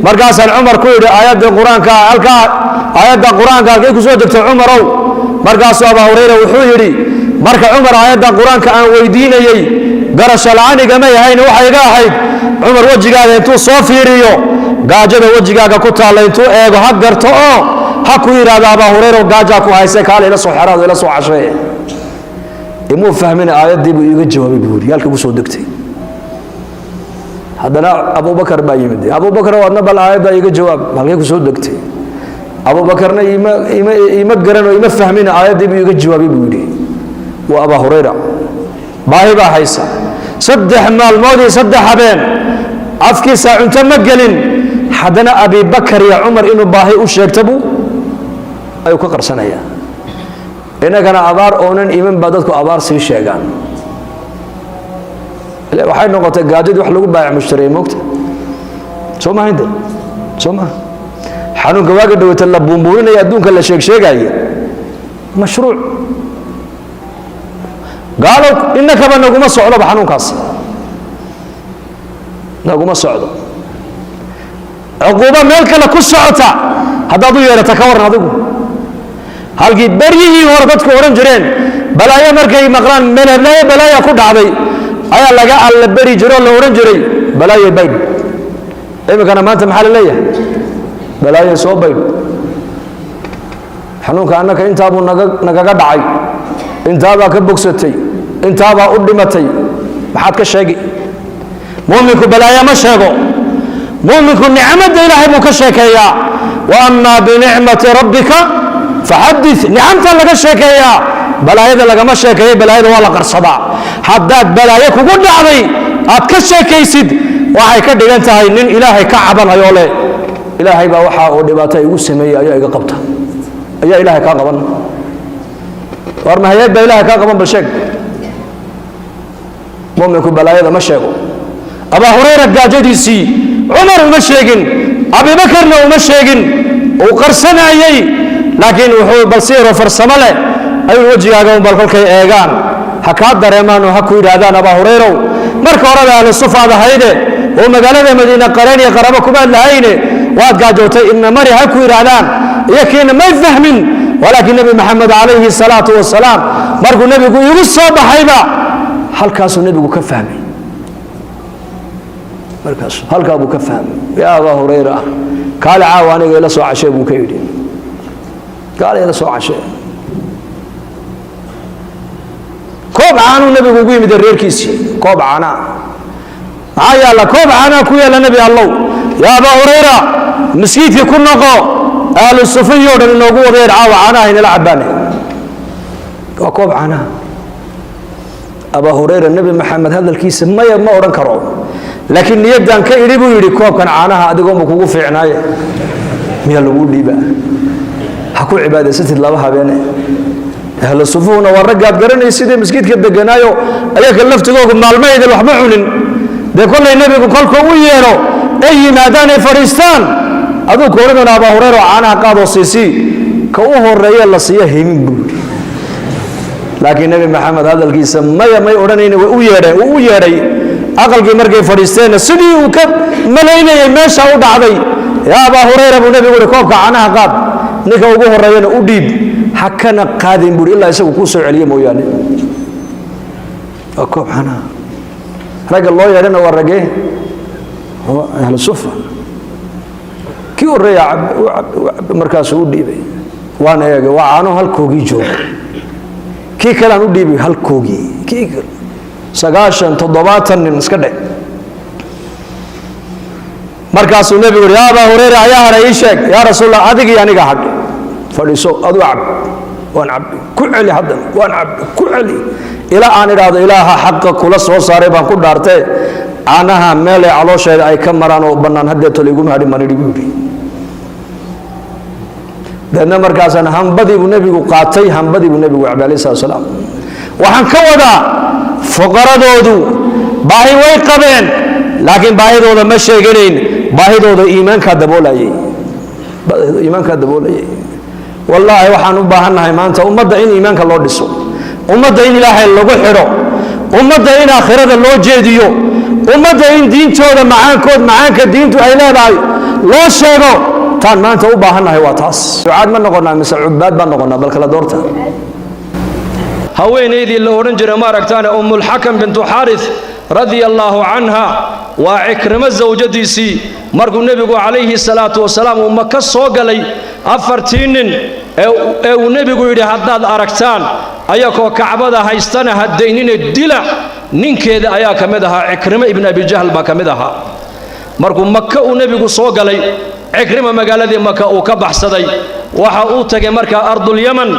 Markaasaan Cumar ku yidhi, "Aayadda Qur-aanka halkaa, aayadda Qur-aanka halkay ku soo degtay, Cumarow?" Markaasuu Abaa Hurayra wuxuu yidhi, "Marka Cumar aayadda Qur-aanka aan weydiinayey, garasho la-aan igamay ahayn, waxay iga ahayd Cumar wejigaaga intuu soo fiiriyo, gaajada wejigaaga ku taalla intuu eego, ha garto oo ha ku yidhaahdo, 'Abaa Hurayra, gaajaa ku hayse, kaale ila soo xeraado, ila soo cashee.' Imuu fahmin, aayaddii buu iiga jawaabay," buu yidhi, "halkii ku soo degtay." Haddana Abubakar baa yimid. "Abubakar, adna bal aayaddaa iiga jawaab, halkay ku soo degtay?" Abubakarna ima garan oo ima fahmin, aayaddii buu iiga jawaabay," buu yidhi. Waa Abaa Hurayra, baahi baa haysa. 3 maalmood iyo 3 habeen afkiisa cunto ma gelin. Haddana Abibakar iyo Cumar inuu baahi u sheegto buu ayuu ka qarsanayaa. Innagana abaar oonan iman baa dadku abaar sii sheegaan. Waxay noqotay gaajadii wax lagu baayac mushtariyey, moogta soo maha inte soo maha? Xanuunka waaga dhawata la buunbuuninaya, adduunka la sheeg sheegaya, mashruuc gaalow innakaba naguma socdoba. Xanuunkaas naguma socdo. Cuquubo meel kale ku socota haddaad u yeedhata, ka waran adigu? Halkii beryihii hore dadku odhan jireen balaayo markay maqlaan, "Meelheblaayo balaaya ku dhacday," ayaa laga alla beri jiro oo la odhan jiray, "Balaayo baydh." Iminkana maanta maxaa la leeyahay? "Balaayo soo baydh." Xanuunka annaka intaabuu naga nagaga dhacay, intaabaa ka bogsatay, intaabaa u dhimatay. Maxaad ka sheegi? Muuminku balaayo ma sheego. Muuminku nicmadda Ilaahay buu ka sheekeeyaa. وأما بنعمة ربك فحدث. Nicamta laga sheekeeyaa, balaayada lagama sheekeeyo. Balaayada waa la qarsadaa. Haddaad balaayo kugu dhacday aad ka sheekaysid, waxay ka dhigan tahay nin Ilaahay ka cabanayo leh, "Ilaahay baa waxa uu dhibaato igu sameeyey ayaa iga qabta." Ayaa Ilaahay kaa qaban? War ma hay-ad baa Ilaahay kaa qaban? Bal sheeg. Muuminku balaayada ma sheego. Abaa Hurayra gaajadiisii Cumar uma sheegin, Abibakarna uma sheegin, uu qarsanayey. Laakiin wuxuu balsiiro farsamo leh ayuu, "Wejigaaga un bal kolkay eegaan ha kaa dareemaan oo ha ku yidhaahdaan, Abaa Hurayrow, marka horeba ahlu sufaad ahayde oo magaalada Madiine qareen iyo qarabo kumaad lahayne, waad gaajootay, ina mari," ha ku yidhaahdaan. Iyo kiina may fahmin. Walaakiin Nebi Maxamed calayhi salaatu wasalaam markuu nebigu igu soo baxayba, halkaasuu nebigu ka fahmay. Markaas halkaa buu ka fahmay. "Yaa Abaa Hurayra, kaale caawa aniga ila soo cashee," buu ka yidhi. "Kaale ila soo cashee." Koob caanuu nebigu ugu yimid reerkiisii. "Koob caanaa maxaa yaalla?" "Koob caanaa ku yaalla, Nebi Allow." "Yaa Abaa Hurayra, maskiidkii ku noqo, ahlu sufiyo dhan inoogu wadayeer, caawa caanaha inala cabaane." Waa koob caanaha. Abaa Hurayra Nebi Maxamed hadalkiisa maya ma odhan karo, laakiin niyaddan ka idhi, buu yidhi, "Koobkan caanaha adigoonba kugu fiicnaaye, miyaa laguu dhiibaa? Ha ku cibaadaysatid laba habeene." Ahlu sufuhuna waa raggaad garanaysidee maskiidka deganaayo, ayaga laftigoogu maalmaydin waxma cunin. Dee kollay nebigu kolka u yeedho ay yimaadaan ay fadhiistaan, aduu ku odhan doona, "Abaa Hurayra, caanaha qaadoo siisii." Ka u horeeye la siiya himin, buu yidhi. Laakiin Nebi Maxamed hadalkiisa maya may odhanayni, way u yeedheen, uu u yeedhay. Aqalkii markay fadhiisteenna, sidii uu ka malaynayay meesha u dhacday. "Yaa Abaa Hurayra," buu nebigu uhi, "koobka caanaha qaad, ninka ugu horeeyana u dhiib, ha kana qaadin," buuri, "ilaa isagu kuu soo celiye mooyaane." Waa koob caanaha. Ragga loo yeedhana waa raggee? Ahlu sufa. Kii horreeya markaasuu u dhiibay. Waan eegay, waa caano halkoogii jooga. Kii kalean u dhiibay, halkoogii. Kii kale, 90 70 nin iska dhe. Markaasuu nebigu yidhi, "Yaa Abaa Hurayra, ayaa hadhay? Ii sheeg." "Yaa Rasuulallah, adigii aniga hadhay." "Fadhiiso, adu cab." "Waan cabbi." "Ku celi haddana." "Waan cabbi." "Ku celi." Ilaa aan idhaahdo, "Ilaaha xaqa kula soo saaray baan ku dhaartee, caanaha meelay caloosheeda ay ka maraan oo bannaan haddeeto laiguma hadhin," baan idhi, buu yidhi. Deedna markaasaan hambadii buu nebigu qaatay, hambadii buu nebigu cabay alayhi salatu salaam. Waxaan ka wadaa fuqaradoodu Baahi way qabeen, laakiin baahidooda ma sheeganayn. Baahidooda iimaankaa daboolayay, iimaankaa daboolayay. Wallaahi, waxaan u baahannahay maanta ummadda in iimaanka loo dhiso, ummadda in Ilaahay lagu xidho, ummadda in aakhirada loo jeediyo, ummadda in diintooda macaankood, macaanka diintu ay leedahay loo sheego. Taan maanta u baahannahay waa taas. Ducaad ma noqonaa mise cubaad baan noqonaa? Bal kala doorta. Haweenaydii la odhan jiray, maaragtaane, Ummulxakam bintu Xaaris radia allaahu canha, waa Cikrimo sawjadiisii. Markuu nebigu calayhi salaatu wasalaam uu Maka soo galay, afartii nin ee uu nebigu yidhi, "Haddaad aragtaan ayakoo Kacbada haystana hadaynine dila," ninkeeda ayaa ka mid ahaa. Cikrimo ibn Abijahl baa ka mid ahaa. Markuu Maka uu nebigu soo galay, Cikrima magaaladii Maka uu ka baxsaday. Waxa uu tagay markaa ardulyaman.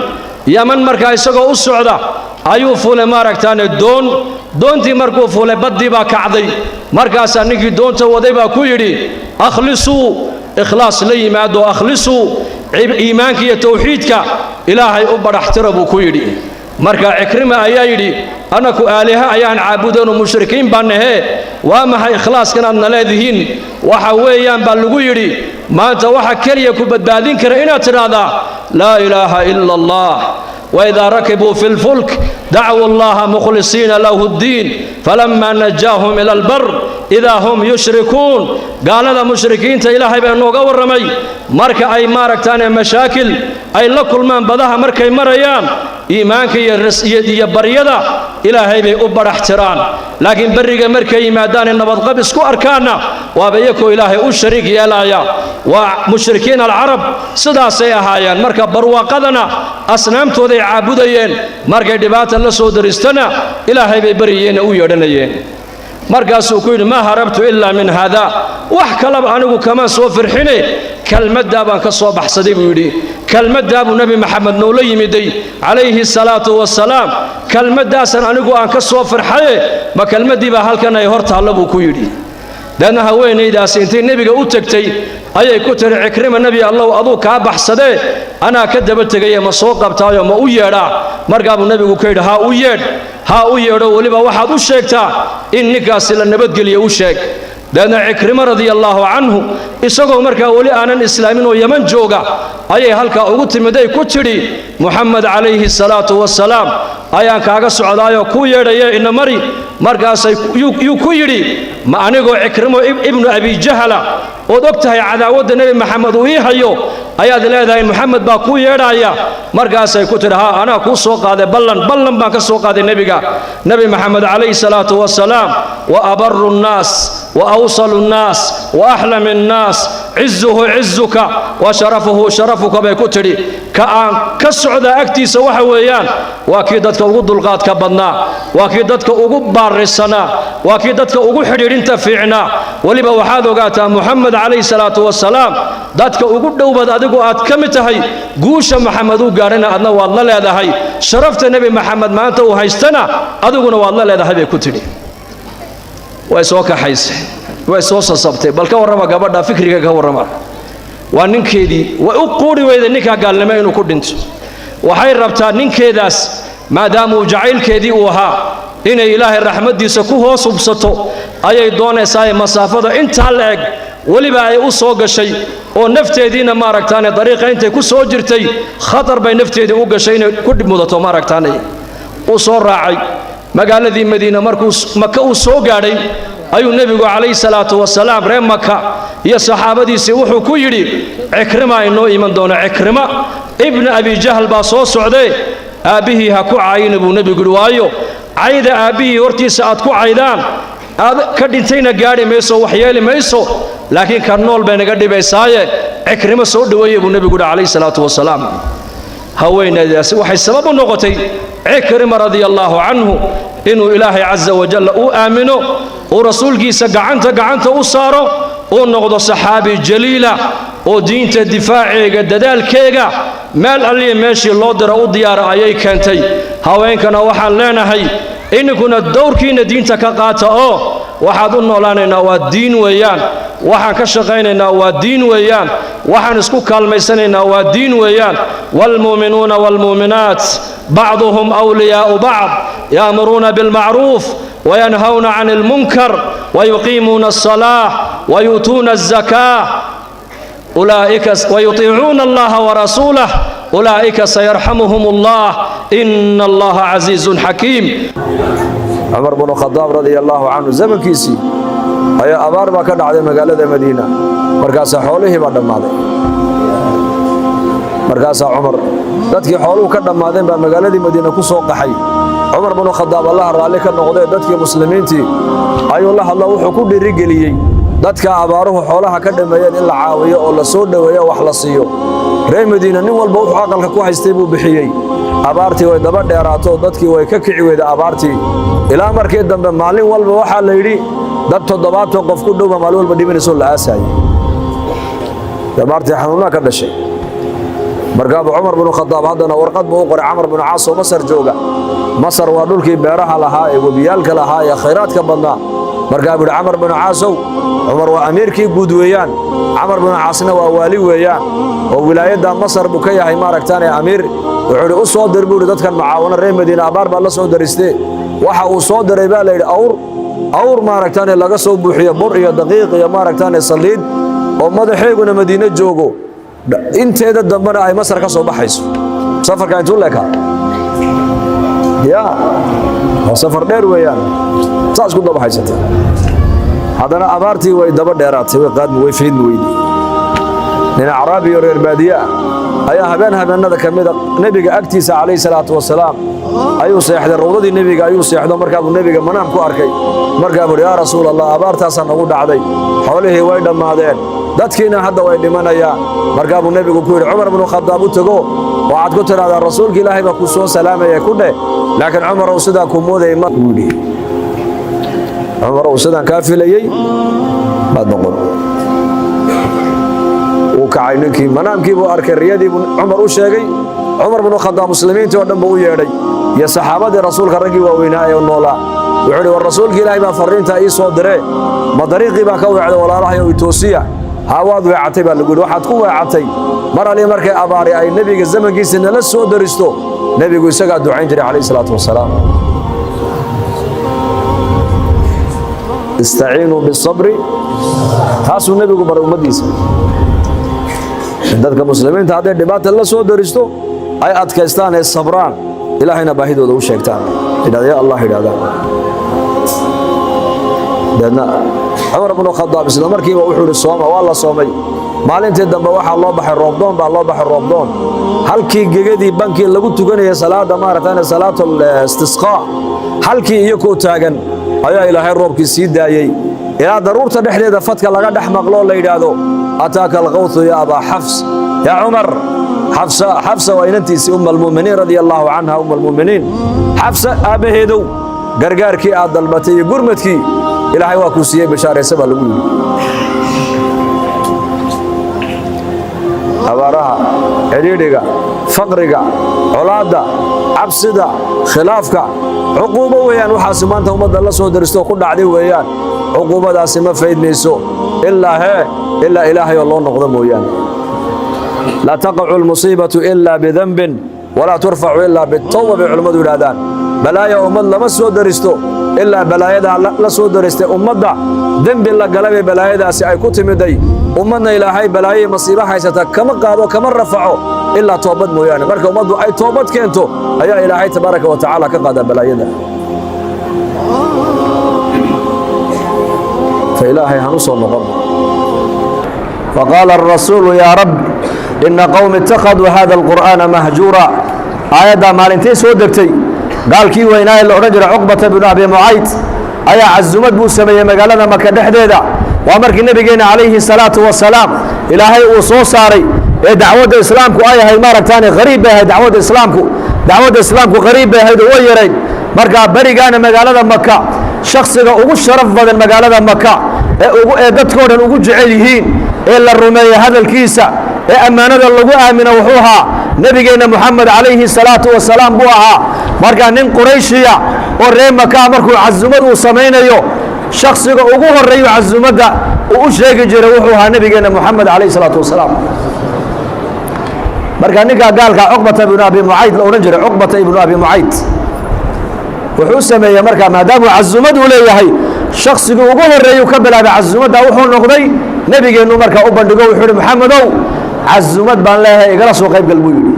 Yaman markaa isagoo u socda ayuu fuulay, maaragtaane, doon. Doontii markuu fuulay, baddii baa kacday. Markaasaa ninkii doonta waday baa ku yidhi, "Akhlisuu, ikhlaas la yimaado, akhlisuu, iimaanka iyo tawxiidka Ilaahay u badhaxtira," buu ku yidhi. Marka Cikrima ayaa yidhi, "Annaku aaliha ayaan caabudayno, mushrikiin baan nahee, waa maxay ikhlaaskan aadna leedihiin?" "Waxa weeyaan," baa lagu yidhi, "maanta waxa keliya ku badbaadin kara inaad tidhaahdaa laa ilaaha ila Allah." وإذا ركبوا في الفلك دعوا الله مخلصين له الدين فلما نجاهم إلى البر إذا هم يشركون. قال هذا مشركين إلهي بأنه ورمي marka ay maaragtaan mashaakil ay la kulmaan, badaha markay marayaan, iimaanka iyo baryada Ilaahay bay u badhax tiraan. Laakiin berriga markay yimaadaan ee nabadqab isku arkaanna, waaba iyakoo Ilaahay u shariik yeelaya. Waa mushrikiin alcarab, sidaasay ahaayeen. Marka barwaaqadana asnaamtooday caabudayeen, markay dhibaata la soo daristana Ilaahay bay baryayeen, u yeedhanayeen. Markaasuu ku yidhi, "Maa harabtu ilaa min haada, wax kalaba anigu kamaan soo firxine, kelmaddaa baan ka soo baxsaday," buu yidhi. "Kelmaddaa buu Nebi Maxamed noola yimiday calayhi salaatu wasalaam, kelmaddaasan anigu aan ka soo firxaye, ma kelmaddii baa halkan ay hor taallo?" buu ku yidhi. Deedna haweenaydaasi intay nebiga u tegtay ayay ku tiri, "Cikrima, Nebi Allow, aduu kaa baxsadee, anaa ka daba tegaye, ma soo qabtaayo ma u yeedhaa?" Markaa buu nebigu ka yidhi, "Haa, u yeedh, haa, u yeedho, weliba waxaad u sheegtaa in ninkaasi la nabadgeliyo, u sheeg." Deedna Cikrimo radia allaahu canhu, isagoo markaa weli aanan islaamin oo Yaman jooga, ayay halkaa ugu timiday, ku tidhi, "Muxamed calayhi salaatu wasalaam ayaan kaaga socdaayoo kuu yeedhaye, ina mari." Markaasay yuu ku yidhi, "Ma anigoo Cikrimo ibnu Abijahala ood og tahay cadaawadda Nebi Maxamed uu ii hayo ayaad leedahay Moxamed baa kuu yeedhaaya?" Markaasay ku tidhi, "Haa, anaa kuu soo qaaday ballan, ballan baan ka soo qaaday nebiga, Nebi Maxamed calayhi salaatu wasalaam. Wa abaru nnaas wa awsalu nnaas wa axlami nnaas, cizuhu cizuka wa sharafuhu sharafuka," bay ku tidhi. "Ka aan ka socdaa agtiisa waxa weeyaan waa kii dadka ugu dulqaadka badnaa, waa kii dadka ugu baarisanaa, waa kii dadka ugu xidhiidhinta fiicnaa. Weliba waxaad ogaataa Muxamed calayhi salaatu wasalaam dadka ugu dhowbaad adigu aad ka mid tahay. Guusha Maxamed uu gaadhana adna waad la leedahay, sharafta Nebi Maxamed maanta uu haystana adiguna waad la leedahay," bay ku tidhi. Way soo kaxaysay, way soo sasabtay. Bal ka warrama gabadha fikriga, ka warrama. Waa ninkeedii, way u quuri weyday ninkaa gaalnimo inuu ku dhinto. Waxay rabtaa ninkeedaas, maadaamuu jacaylkeedii uu ahaa, inay Ilaahay raxmaddiisa ku hoos hubsato ayay doonaysaa. Masaafada intaa la eg weliba ay u soo gashay oo nafteediina, maaragtaane, dariiqa intay ku soo jirtay khatar bay nafteedii u gashay inay ku dhib mudato, maaragtaane. Uu soo raacay magaaladii Madiina. Markuu Maka uu soo gaadhay ayuu nebigu calayhi salaatu wasalaam reer Maka iyo saxaabadiisii wuxuu ku yidhi, "Cikrima inoo iman doona, Cikrima ibna Abijahl baa soo socdee, aabbihii ha ku caayina," buu nebigu yidhi. "Waayo, cayda aabbihii hortiisa aad ku caydaan, aad ka dhintayna gaadhi mayso, wax yeeli mayso, laakiin ka nool bay naga dhibaysaaye, Cikrimo soo dhoweeye," buu nebigu yidhi calayhi salaatu wasalaam. Haweenaydaasi waxay sabab u noqotay Cikrima radia allaahu canhu inuu Ilaahay casa wajalla uu aamino, uu rasuulkiisa gacanta gacanta u saaro, uu noqdo saxaabi jaliila oo diinta difaaceega, dadaalkeega, meel alliya meeshii loo diro u diyaara ayay keentay. Haweenkana waxaan leenahay, ininkuna dowrkiinna diinta ka qaata, oo waxaad u noolaanaynaa waa diin weeyaan, waxaan ka shaqaynaynaa waa diin weeyaan, waxaan isku kaalmaysanaynaa waa diin weeyaan. Waalmu'minuuna waalmu'minaat bacduhum awliyaa'u bacd ya'muruuna bilmacruuf. وينهون عن المنكر ويقيمون الصلاة ويؤتون الزكاة أولئك ويطيعون الله ورسوله أولئك سيرحمهم الله إن الله عزيز حكيم. Cumar bnu Khadaab radia allaahu canhu zamankiisii ayaa abaar baa ka dhacday magaalada Madiina. Markaasaa xoolihii baa dhammaaday. Markaasaa Cumar dadkii xooluhu ka dhammaadeen baa magaaladii Madiina ku soo qaxay. Cumar bnu Khadaab, Allaha raalli ka noqdee, dadkii muslimiintii ayuu la hadlo. Wuxuu ku dhiirigeliyey dadka abaaruhu xoolaha ka dhammeeyeen in la caawiyo oo la soo dhoweeyo, wax la siiyo. Reer Madiina nin walba wuxuu aqalka ku haystay buu bixiyey. Abaartii way daba dheeraato, dadkii way ka kici weyda abaartii, ilaa markii dambe maalin walba waxaa la yidhi dad 70 qof ku dhowba maalin walba dhimanayso la aasaayey. Abaartii xanuunnaa ka dhashay. Markaabuu Cumar binu Khadaab haddana warqad buu u qoray Camar binu Caas oo Masar jooga. Masar waa dhulkii beeraha lahaa ee webiyaalka lahaa ee khayraadka badnaa. Markaa buu yidhi, Camar binu Caasow, Cumar waa amiirkii guud weeyaan, Camar binu Caasna waa waali weeyaan oo wilaayadda Masar buu ka yahay maaragtaane amiir. Wuxuu idhi, u soo dir buu yidhi dadkan macaawano, reer Madiina abaar baa la soo daristee. Waxa uu soo diray baa la yidhi awr maaragtaane laga soo buuxiyo bur iyo daqiiq iyo maaragtaane saliid, oo madaxeeguna Madiine joogo, inteeda dambena ay Masar ka soo baxayso. Safarka intuu leekaa ya waa safar dheer weeyaan. Saas ku daba haysata. Haddana abaartii way daba dheeraatay, way qaadmi, way faydmi weydi. Nin acraabi iyo reer baadiye ah ayaa habeen habeenada ka mida nebiga agtiisa calayhi salaatu wasalaam ayuu seexday. Rawdadii nebiga ayuu seexdo. Markaa buu nebiga manaam ku arkay. Markaa buu yaa Rasuul Allah, abaartaasaa nagu dhacday, xoolihii way dhammaadeen, dadkiina hadda way dhimanayaan. Markaa buu nebigu ku yidhi, Cumar bnu Khadaab u tego, waxaad ku tidhahdaa rasuulka Ilaahay baa ku soo salaamaya ku dheh. Laakiin Cumarow, sidaa ku moodayay ma buu yidhi. Cumarow, sidaan kaa filayey maad noqon. Wuu kacay ninkii, manaamkii buu arkay, riyadii buu Cumar u sheegay. Cumar bnu Khadaab muslimiintii oo dhan buu u yeedhay iyo saxaabadii rasuulka, raggii waaweynaa ee noolaa. Wuxuu idhi, war rasuulka Ilaahay baa farriintaa ii soo diree, ma dariiqii baan ka weecday walaalahay oo itoosiya? Haa, waad weecatay baa lagu yidhi. Waxaad ku weecatay mar alii markay abaari ay nebiga zamankiisa nala soo daristo, nebigu isagaa ducayn jiray calayhi salaatu wasalaam. Istaciinuu bisabri, taasuu nebigu baray ummaddiisa, in dadka muslimiinta hadday dhibaata la soo daristo ay adkaystaan ee sabraan, Ilaahayna baahidooda u sheegtaan, idhahda ya Allah idhahdaan. Deedna Cumar bnu Khadaab isla markiiba wuxuu ihi, sooma. Waa la soomay. Maalintii dambe waxaa loo baxay roobdoon baa loo baxay, roobdoon. Halkii gegadii bankii lagu tukanayay salaada maaragtaan salaatul istisqaa, halkii iyakoo taagan ayaa Ilaahay roobkii sii daayey, ilaa daruurta dhexdeeda fadka laga dhex maqloo la yidhaahdo, ataaka alqawthu ya abaa Xafs, yaa Cumar. Xafsa, Xafsa waa inantiisii, umma almu'miniin radia allaahu canha, umma almu'miniin. Xafsa aabbaheedow, gargaarkii aad dalbatay iyo gurmadkii Ilaahay waa kuu siiyey, bashaaraysa baa lagu yidhi. Abaaraha, cidhiidhiga, faqriga, colaadda, cabsida, khilaafka, cuquubo weeyaan. Waxaasi maanta ummadda la soo daristo ku dhacday weeyaan. Cuquubadaasi ma faydmayso ilaa hee ilaa Ilaahay oo loo noqdo mooyaane. Laa taqacu almusiibatu ilaa bidanbin walaa turfacu ilaa bitawba bay culimmadu yidhahdaan. Balaaya ummad lama soo daristo ilaa balaayadaa la soo daristay ummadda dembi la galabay balaayadaasi ay ku timiday. Ummadna Ilaahay balaayay masiibo haysata kama qaado, kama rafaco ilaa toobad mooyaane. Marka ummaddu ay toobad keento ayaa Ilaahay tabaaraka wa tacaala ka qaadaa balaayada. Fa Ilaahay hanu soo noqon. فقال الرسول يا رب إن قوم اتخذوا هذا القرآن مهجورا. آيادda maalintii soo degtay, gaalkii weynaa ee la odhan jiray Cuqbata binu Abi Mucayd ayaa casumad buu sameeyey magaalada Maka dhexdeeda. Waa markii nebigeena calayhi salaatu wasalaam Ilaahay uu soo saaray ee dacwadda islaamku ay ahayd maaragtaane qariib bay ahayd. Dacwadda islaamku qariib bay ahayd oo way yarayd. Markaa berigaana magaalada Maka shaksiga ugu sharaf badan magaalada Maka ee ugu ee dadkoo dhan ugu jecel yihiin ee la rumeeya hadalkiisa ee ammaanada lagu aamino wuxuu ahaa nebigeenna Moxamed calayhi salaatu wasalaam buu ahaa. Marka nin Qurayshiya oo reer Makaa markuu casumad uu samaynayo, shaksiga ugu horeeyo casumadda uu u sheegi jiray wuxuu ahaa nebigeenna Moxamed calayhi salaatu wasalaam. Marka ninkaa gaalka Cuqbata ibnu Abi Mucayd la odhan jiray, Cuqbata ibnu Abi Mucayd, Wuxuu sameeyey markaa, maadaamuu casumad uu leeyahay, shaksigii ugu horreeyuu ka bilaabay casumadda wuxuu noqday nebigeennu. Markaa u bandhigo, wuxuu ihi: "Maxamedow, casumad baan leeyahay, igala soo qayb gal," buu yidhi.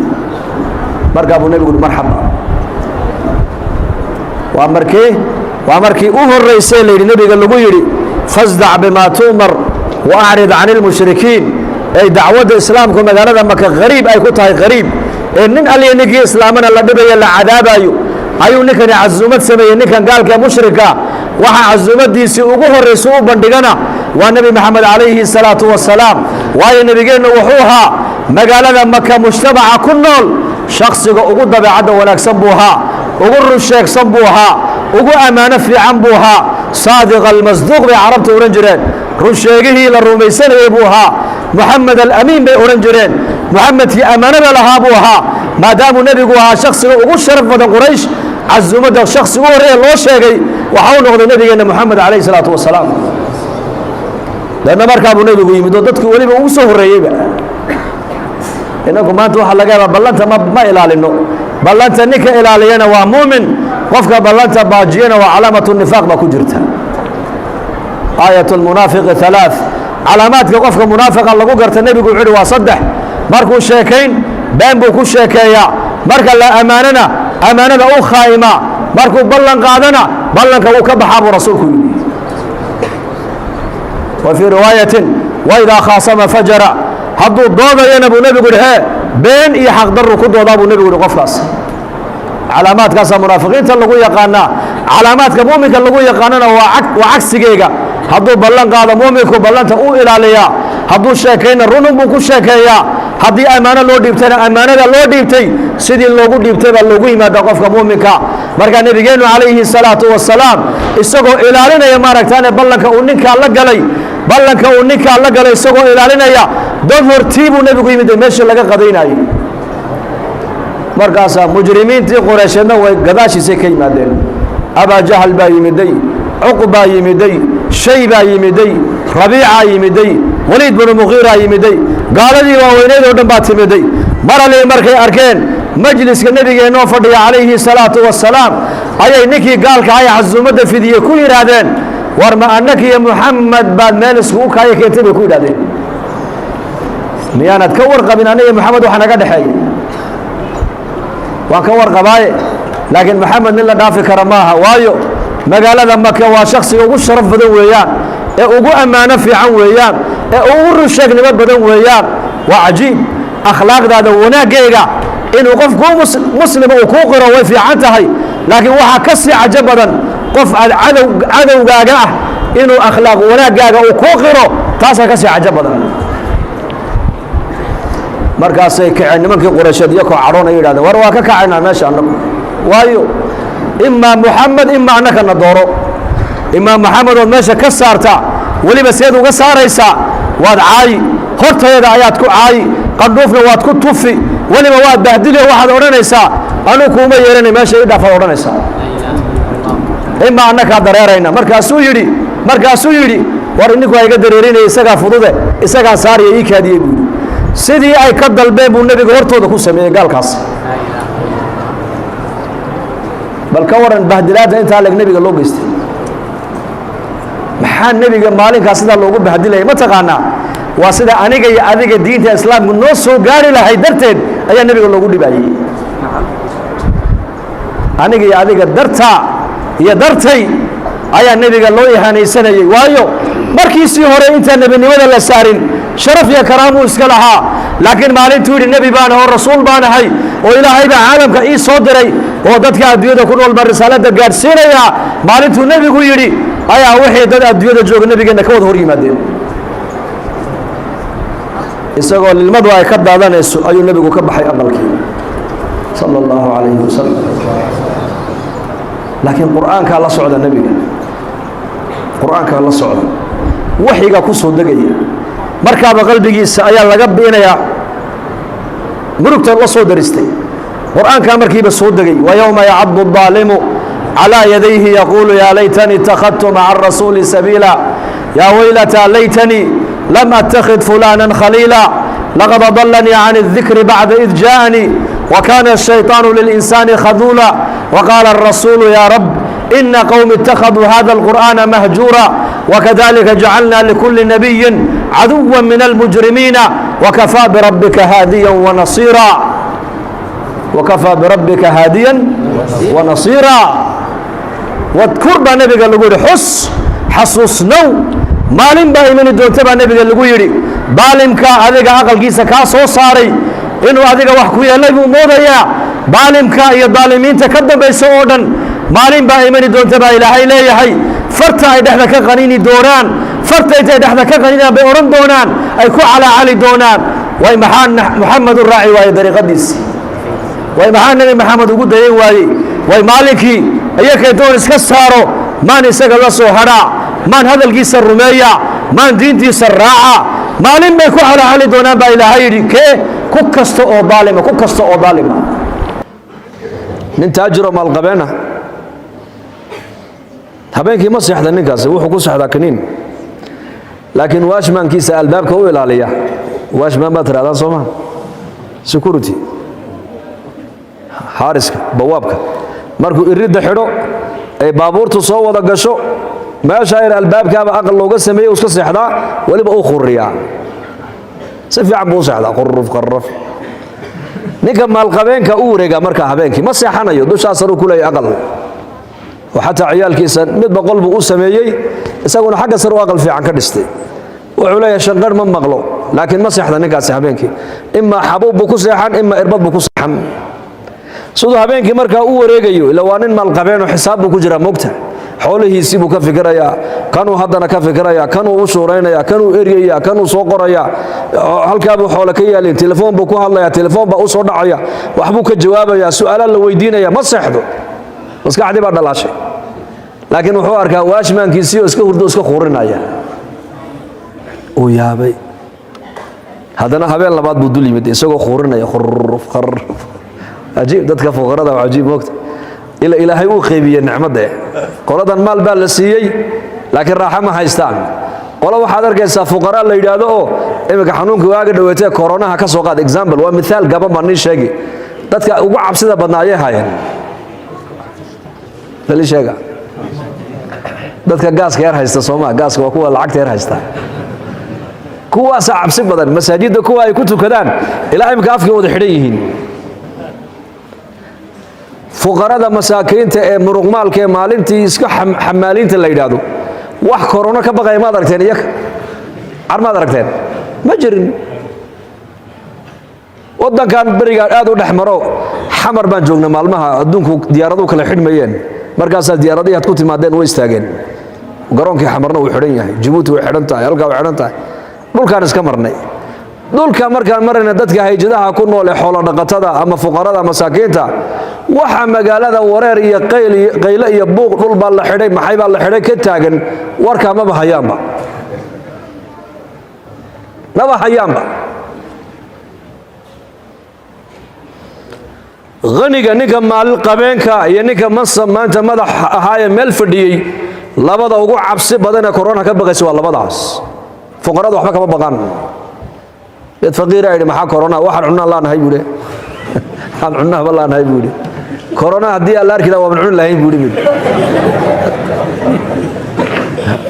Markaa buu nebigu uhi: "Marxaba." Waa markii u horreysay la yidhi, nebiga lagu yidhi: "Fasdac bimaa tu'mar wa acrid can ilmushrikiin." Ay dacwadda islaamku magaalada Maka qariib ay ku tahay, qariib ee nin alliya ninkii islaamana la dhibayo, la cadaabayo, ayuu ninkani casuumad sameeyey, ninkan gaalka ee mushrika. Waxaa casuumadiisii ugu horreysa u bandhigana waa Nebi Maxamed calayhi salaatu wasalaam, waayo nebigeennu wuxuu ahaa magaalada Maka mujtamaca ku nool shaksiga ugu dabeecadda wanaagsan buu ahaa, ugu runsheegsan buu ahaa, ugu ammaano fiican buu ahaa. Saadiq almasduuq bay carabta odhan jireen, runsheegihii la rumaysanayey buu ahaa. Moxamed Alamiin bay odhan jireen, Moxamedkii ammaanada lahaa buu ahaa. Maadaamuu nebigu ahaa shaksiga ugu sharaf badan Quraysh, casuumadda shaksiga u horreeya loo sheegay waxa uu noqday nebigeenna Moxamed calayhi salaatu wasalaam. Leanna markaa buu nebigu yimid oo dadku weliba ugu soo horreeyeyba. Inagu maanta waxaa laga yaabaa ballanta ma ilaalino. Ballanta ninka ilaaliyana waa muumin, qofka ballanta baajiyana waa calaamatu nifaaq baa ku jirta. آية المنافق ثلاث, calaamaadka qofka munaafiqa lagu garta nebigu wuxuu uhi waa saddex: markuu sheekayn been buu ku sheekeeyaa, marka la ammaanana ammaanada u khaa'imaa, markuu ballan qaadana ballanka wuu ka baxaa, buu rasuulku yidhi. Wa fii riwaayatin: وإذا خاصم فجر. Hadduu doodayana, buu nebigu yihi, hee been iyo xaqdarru ku doodaa, buu nebigu yihi qofkaas. Calaamaadkaasaa munaafiqiinta lagu yaqaanaa. Calaamaadka muuminka lagu yaqaanana waa cagsigeega. Hadduu ballan qaado, muuminku ballanta u ilaaliyaa. Hadduu sheekayna, runun buu ku sheekeeyaa. Haddii ammaano loo dhiibtayna, ammaanada loo dhiibtay sidii loogu dhiibtay baa loogu yimaada qofka muuminka. Marka nebigeennu calayhi salaatu wasalaam isagoo ilaalinaya, maaragtaane, ballanka uu ninkaa la galay, ballanka uu ninkaa la galay isagoo ilaalinaya, dad hortii buu nebigu yimid meeshii laga qadaynayay. Markaasaa mujrimiintii Qureysheedna way gadaashiisay ka yimaadeen. Abaa Jahal baa yimiday, Cuq baa yimiday, Shay baa yimiday, Rabiicaa yimiday, Waliid binu Muqiiraa yimiday, gaaladii waaweyneyd oo dhan baa timiday. Maralii markay arkeen majliska nebigeennoo fadhiya calayhi salaatu wasalaam, ayay ninkii gaalka ahay casuumadda fidiyey ku yidhaahdeen: "War, ma annakiyo Muxamed baad meel iskugu kaaya keentay?" bay ku yidhahdeen. "Miyaanad ka warqabin aniga Moxamed waxa naga dhexeeya?" "Waan ka warqabaaye, laakiin Maxamed nin la dhaafi kara maaha, waayo magaalada Maka waa shaksiga ugu sharaf badan weeyaan, ee ugu ammaano fiican weeyaan, ee ugu runsheegnimo badan weeyaan." Waa cajiib, akhlaaqdaada wanaaggeyga inuu qof kuu muslima uu kuu qiro way fiican tahay, laakiin waxaa ka sii cajo badan qof aad cadow cadowgaaga ah inuu akhlaaq wanaaggaaga uu kuu qiro, taasaa ka sii cajo badan. Markaasay kaceen nimankii Qureysheed iyakoo cadhoonaya, yidhahdeen: "War, waa ka kacaynaa meesha annagu, waayo imaa Muxamed, imaa annakana dooro. Imaa Maxamed ood meesha ka saartaa. Weliba seed uga saaraysaa? Waad caayi, hortayada ayaad ku caayi, qandhuufna waad ku tufi, weliba waad bahdili. Waxaad odhanaysaa: 'Anuu kuuma yeeranay, meesha ii dhaafaad odhanaysaa. Imaa annakaa dareerayna.' Markaasuu yidhi: 'War, ininku ha iga dareerinaya, isagaa fudude, isagaa saariya, ii kaadiyey,' buu yidhi. Sidii ay ka dalbeen buu nebiga hortooda ku sameeyey gaalkaas. Bal ka waran bahdilaadda intaa leeg nebiga loo geystay? Maxaa nebiga maalinkaas sidaa loogu bahdilayay, ma taqaanaa? Waa sida aniga iyo adiga diinta islaamku noo soo gaari lahay darteed ayaa nebiga loogu dhibayey. Aniga iyo adiga dartaa iyo dartay ayaa nebiga loo ihaanaysanayey, waayo markiisii hore intaan nebinimada la saarin sharaf iyo karaamuu iska lahaa, laakiin maalintuu yidhi nebi baan oo rasuul baan ahay oo Ilaahay baa caalamka ii soo diray oo dadka adduunyada ku nool baan risaalada gaadhsiinayaa, maalintuu nebigu yidhi ayaa wixii dad adduunyada jooga nebigeenna ka wada hor yimaadeen. Isagoo lilmadu ay ka daadanayso ayuu nebigu ka baxay aqalkii, sala allahu calayhi wasalam. Laakiin Qur'aankaa la socda nebiga, Qur'aankaa la socda, waxyigaa ku soo degaya. Markaaba qalbigiisa ayaa laga bi'inayaa murugta la soo daristay. Qur'aankaa markiiba soo degay: ويوم يعض الظالم على يديه يقول يا ليتني اتخذت مع الرسول سبيلا يا ويلتى ليتني لم أتخذ فلانا خليلا لقد أضلني عن الذكر بعد إذ جاءني. وكان الشيطان للإنسان خذولا. وقال الرسول يا رب إن قوم اتخذوا هذا القرآن مهجورا، وكذلك جعلنا لكل نبي عدوا من المجرمين، وكفى بربك هاديا ونصيرا، وكفى بربك هاديا ونصيرا. واذكر baa nabiga lagu yidhi, xus, xasuusnow, maalin baa imani doonta baa nebiga lagu yidhi. Daalimka adiga aqalkiisa kaa soo saaray inuu adiga wax ku yeelay buu moodayaa. Daalimka iyo daalimiinta ka dambaysa oo dhan, maalin baa imani doonta baa Ilaahay leeyahay, farta ay dhexda ka qaniini doonaan. Farta intay dhexda ka qaninaan bay odhan doonaan, ay ku calaacali doonaan: "Way maxaa Muxamed u raaci waayey dariiqadiisi? Way maxaa Nebi Maxamed ugu dayan waayey? Way maalinkii iyakay doon iska saaro, maan isaga la soo hadhaa, maan hadalkiisa rumeeya, maan diintiisa raaca?" Maalin bay ku calaacali doonaan baa Ilaahay yidhi. Kee? Ku kasta oo daalima, ku kasta oo daalima. Nin taajiroo maalqabeena habeenkii ma seexda. Ninkaasi wuxuu ku seexdaa kaniin, laakiin watchmankiisa albaabka u ilaaliya, watchman baad tirahdaan, soo maha? Security, xaariska, bawaabka, markuu iridda xidho ay baabuurtu soo wada gasho, meesha yar albaabkaaba aqal looga sameeyey uu iska seexdaa. Weliba uu khuriyaa, si fiican buu u seexdaa, quruf qaraf. Ninka maalqabeenka u wareegaa markaa habeenkii ma seexanayo, dushaasaruu ku leeyahy aqal, oo xataa ciyaalkiisa mid boqol buu u sameeyey, isaguna xagga sare u aqal fiican ka dhistay. Wuxuu leeyahay shanqar ma maqlo, laakiin ma seexda ninkaasi habeenkii. Imaa xabuub buu ku seexan, imaa irbad buu ku seexan. Siduu habeenkii markaa u wareegayo, ila waa nin maalqabeenoo xisaab buu ku jiraa, mogta, xoolihiisii buu ka fikirayaa, kanuu haddana ka fikirayaa, kanuu u shuuraynaya, kanuu eryaya, kanuu soo qoraya, halkaabuu xoole ka yaalin. Telefoon buu ku hadlaya, telefoon baa u soo dhacaya, waxbuu ka jawaabayaa, su'aala la weydiinaya. Ma seexdo, maskaxdii baa dhalaashay. Laakiin wuxuu arkaa watchmankiisii oo iska hurdo, iska khuurinaya. Uu yaabay. Haddana habeen labaad buu dul yimid isagoo khuurinaya, khuruf kharuf. Ajiib, dadka fuqarada waa cajiib, moogta, ila Ilaahay uu qaybiyey nicmadde. Qoladan maal baa la siiyey, laakiin raaxo ma haystaan. Qolo waxaad arkaysaa fuqaraa la yidhaahdo oo iminka xanuunka waaga dhaweetee koronaha ka soo qaad, example, waa mithaal gaban baan nii sheegi. Dadka ugu cabsida badnaa ayay haayeen? Lali sheega. Dadka gaaska yar haysta, sooma? Gaaska waa kuwa lacagta yar haysta, kuwaasaa cabsi badan. Masaajidda kuwa ay ku tukadaan ilaa imika afkii wada xidhan yihiin. Fuqarada masaakiinta ee muruqmaalka ee maalintii iska xamaaliinta la yidhaahdo, wax korono ka baqaya maad aragteen? Iyaga car maad aragteen? Ma jirin. Waddankan berigaan aad u dhex maro, Xamar baan joognay maalmaha adduunku diyaaraduhu kala xidhmayeen. Markaasaa diyaaradihii aad ku timaadeen way istaageen. Garoonkii Xamarna wuu xidhan yahay, Jabuuti way xidhan tahay, halkaa way xidhan tahay. Dhulkaan iska marnay. Dhulka markaan marayna, dadka hayjadaha ku nool ee xoolo dhaqatada ama fuqarada masaakiinta, waxa magaalada wareer iyo qayl iyo qayle iyo buuq, dhul baa la xidhay, maxay baa la xidhay ka taagan, warkaa maba hayaanba, maba hayaanba. Haniga, ninka maalqabeenka iyo ninka mansab maanta madax ahaayee meel fadhiyey, labada ugu cabsi badan ee korona ka baqaysa waa labadaas. Fuqarada waxba kama baqaan. Mid faqiira yidhi: "Maxaa korona? Waxaan cunaan laanahay," buu yidhi. "Waxaan cunahaba laanahay," buu yidhi. "Korona haddii aan la arki lahaa, waaban cuni lahayn," buu yidhi. Mid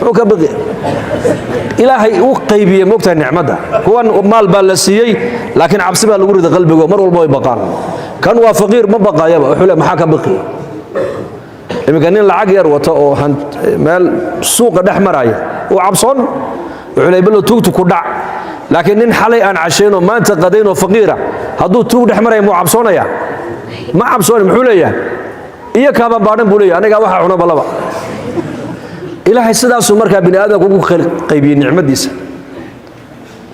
muxuu ka baqi? Ilaahay u qaybiyey, moogtahay, nicmadda. Kuwan maal baa la siiyey, laakiin cabsi baa lagu riday qalbigo, mar walba way baqaan. Kan waa faqiir, ma baqayaba. Wuxuu le: "Maxaa ka baqi?" Iminka nin lacag yar wato oo meel suuqa dhex maraya uu cabsoon, wuxuu leey balo tuugtu ku dhac. Laakiin nin xalay aan cashaynoo maanta qadaynoo faqiira hadduu tuug dhex maraya, muu cabsoonaya? Ma cabsooni. Muxuu leeyahay? Iyo kaabaan baadhan buu leeyahay, anigaa waxa cuna balaba. Ilaahay sidaasuu markaa bini aadamka ugu qaybiyey nicmadiisa.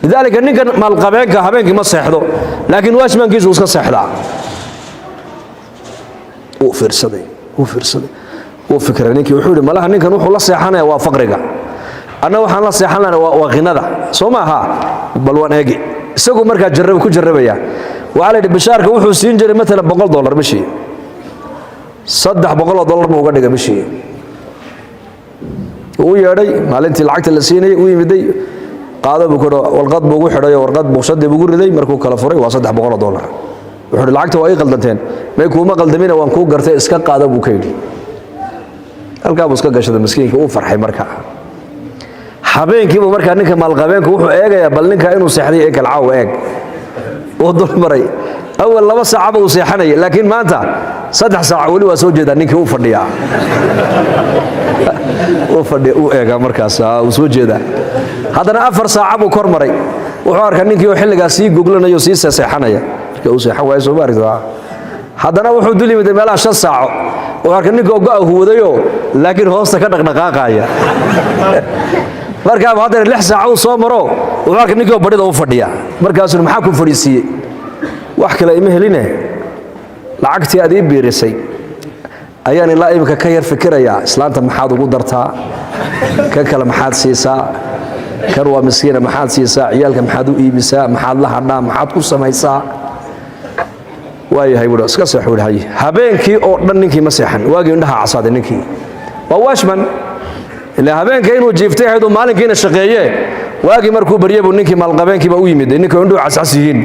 Lidaalika ninkan maalqabeenka habeenkii ma seexdo, laakiin watchmankiisu iska seexdaa. Wuu fiirsaday, wuu fiirsaday, wuu fikray ninkii. Wuxuu yidhi: "Malaha ninkan wuxuu la seexanaya waa faqriga, anna waxaan la seexan lahana waa ghinada, soo ma aha? Bal waan eegi." Isagu markaa jarrab ku jarrabaya. Waxaa la yidhi bashaarka wuxuu siin jiray maalan $100 bishii, $300 buu uga dhigay bishii. Uu yeedhay maalintii lacagta la siinayay, u yimiday, qaado buu ku warqad buu ugu xidhay oo warqad buuqshadii buu ugu riday. Markuu kala furay, waa $300. Wuxuu lacagta waa ii qaldanteen. May, kuuma qaldamina, waan kuu gartay, iska qaada, buu ka yidhi. Halkaa buu iska gashaday miskiinka, uu farxay. Markaa habeenkiibuu markaa ninka maalqabeenku wuxuu eegayaa bal ninka inuu seexday ee kal caawa eeg. Uu dul maray. Awal 2 saacaba uu seexanaya, laakiin maanta 3 saac weli waa soo jeedaa ninkii, uu fadhiyaa, uu fadhiya, uu eegaa. Markaas uu soo jeedaa. Haddana 4 saaca buu kor maray. Wuxuu arkaa ninkii oo xilligaas sii goglanayo, sii seexanaya. Marka uu seexan waayo, soo ma aragtaa? Haddana wuxuu dul yimid meelaha 5 saaco. Wuxuu arkay ninkii oo go'a huwadayoo, laakiin hoosta ka dhaqdhaqaaqaya. Markaaba haddana 6 saaco uu soo maro, wuxuu arkay ninkii oo badhida u fadhiya. Markaasuu, maxaa ku fadhiisiiyey? Wax kale ima heline, lacagtii aad ii biirisay ayaan ilaa iminka ka yar fikirayaa. Islaanta maxaad ugu dartaa? Kan kale maxaad siisaa? Kan waa miskiina, maxaad siisaa? Ciyaalka maxaad u iibisaa? Maxaad la hadhaa? Maxaad ku samaysaa? Waayahay, buui, iska seexu hay. Habeenkii oo dhan ninkii ma seexan. Waagii indhaha casaaday. Ninkii waa watchman, ilaa habeenka inuu jiiftay ahayd, uu maalinkiina shaqeeye. Waagii markuu baryay buu ninkii maalqabeenkiiba u yimid, ninkii indhuhu cascas yihiin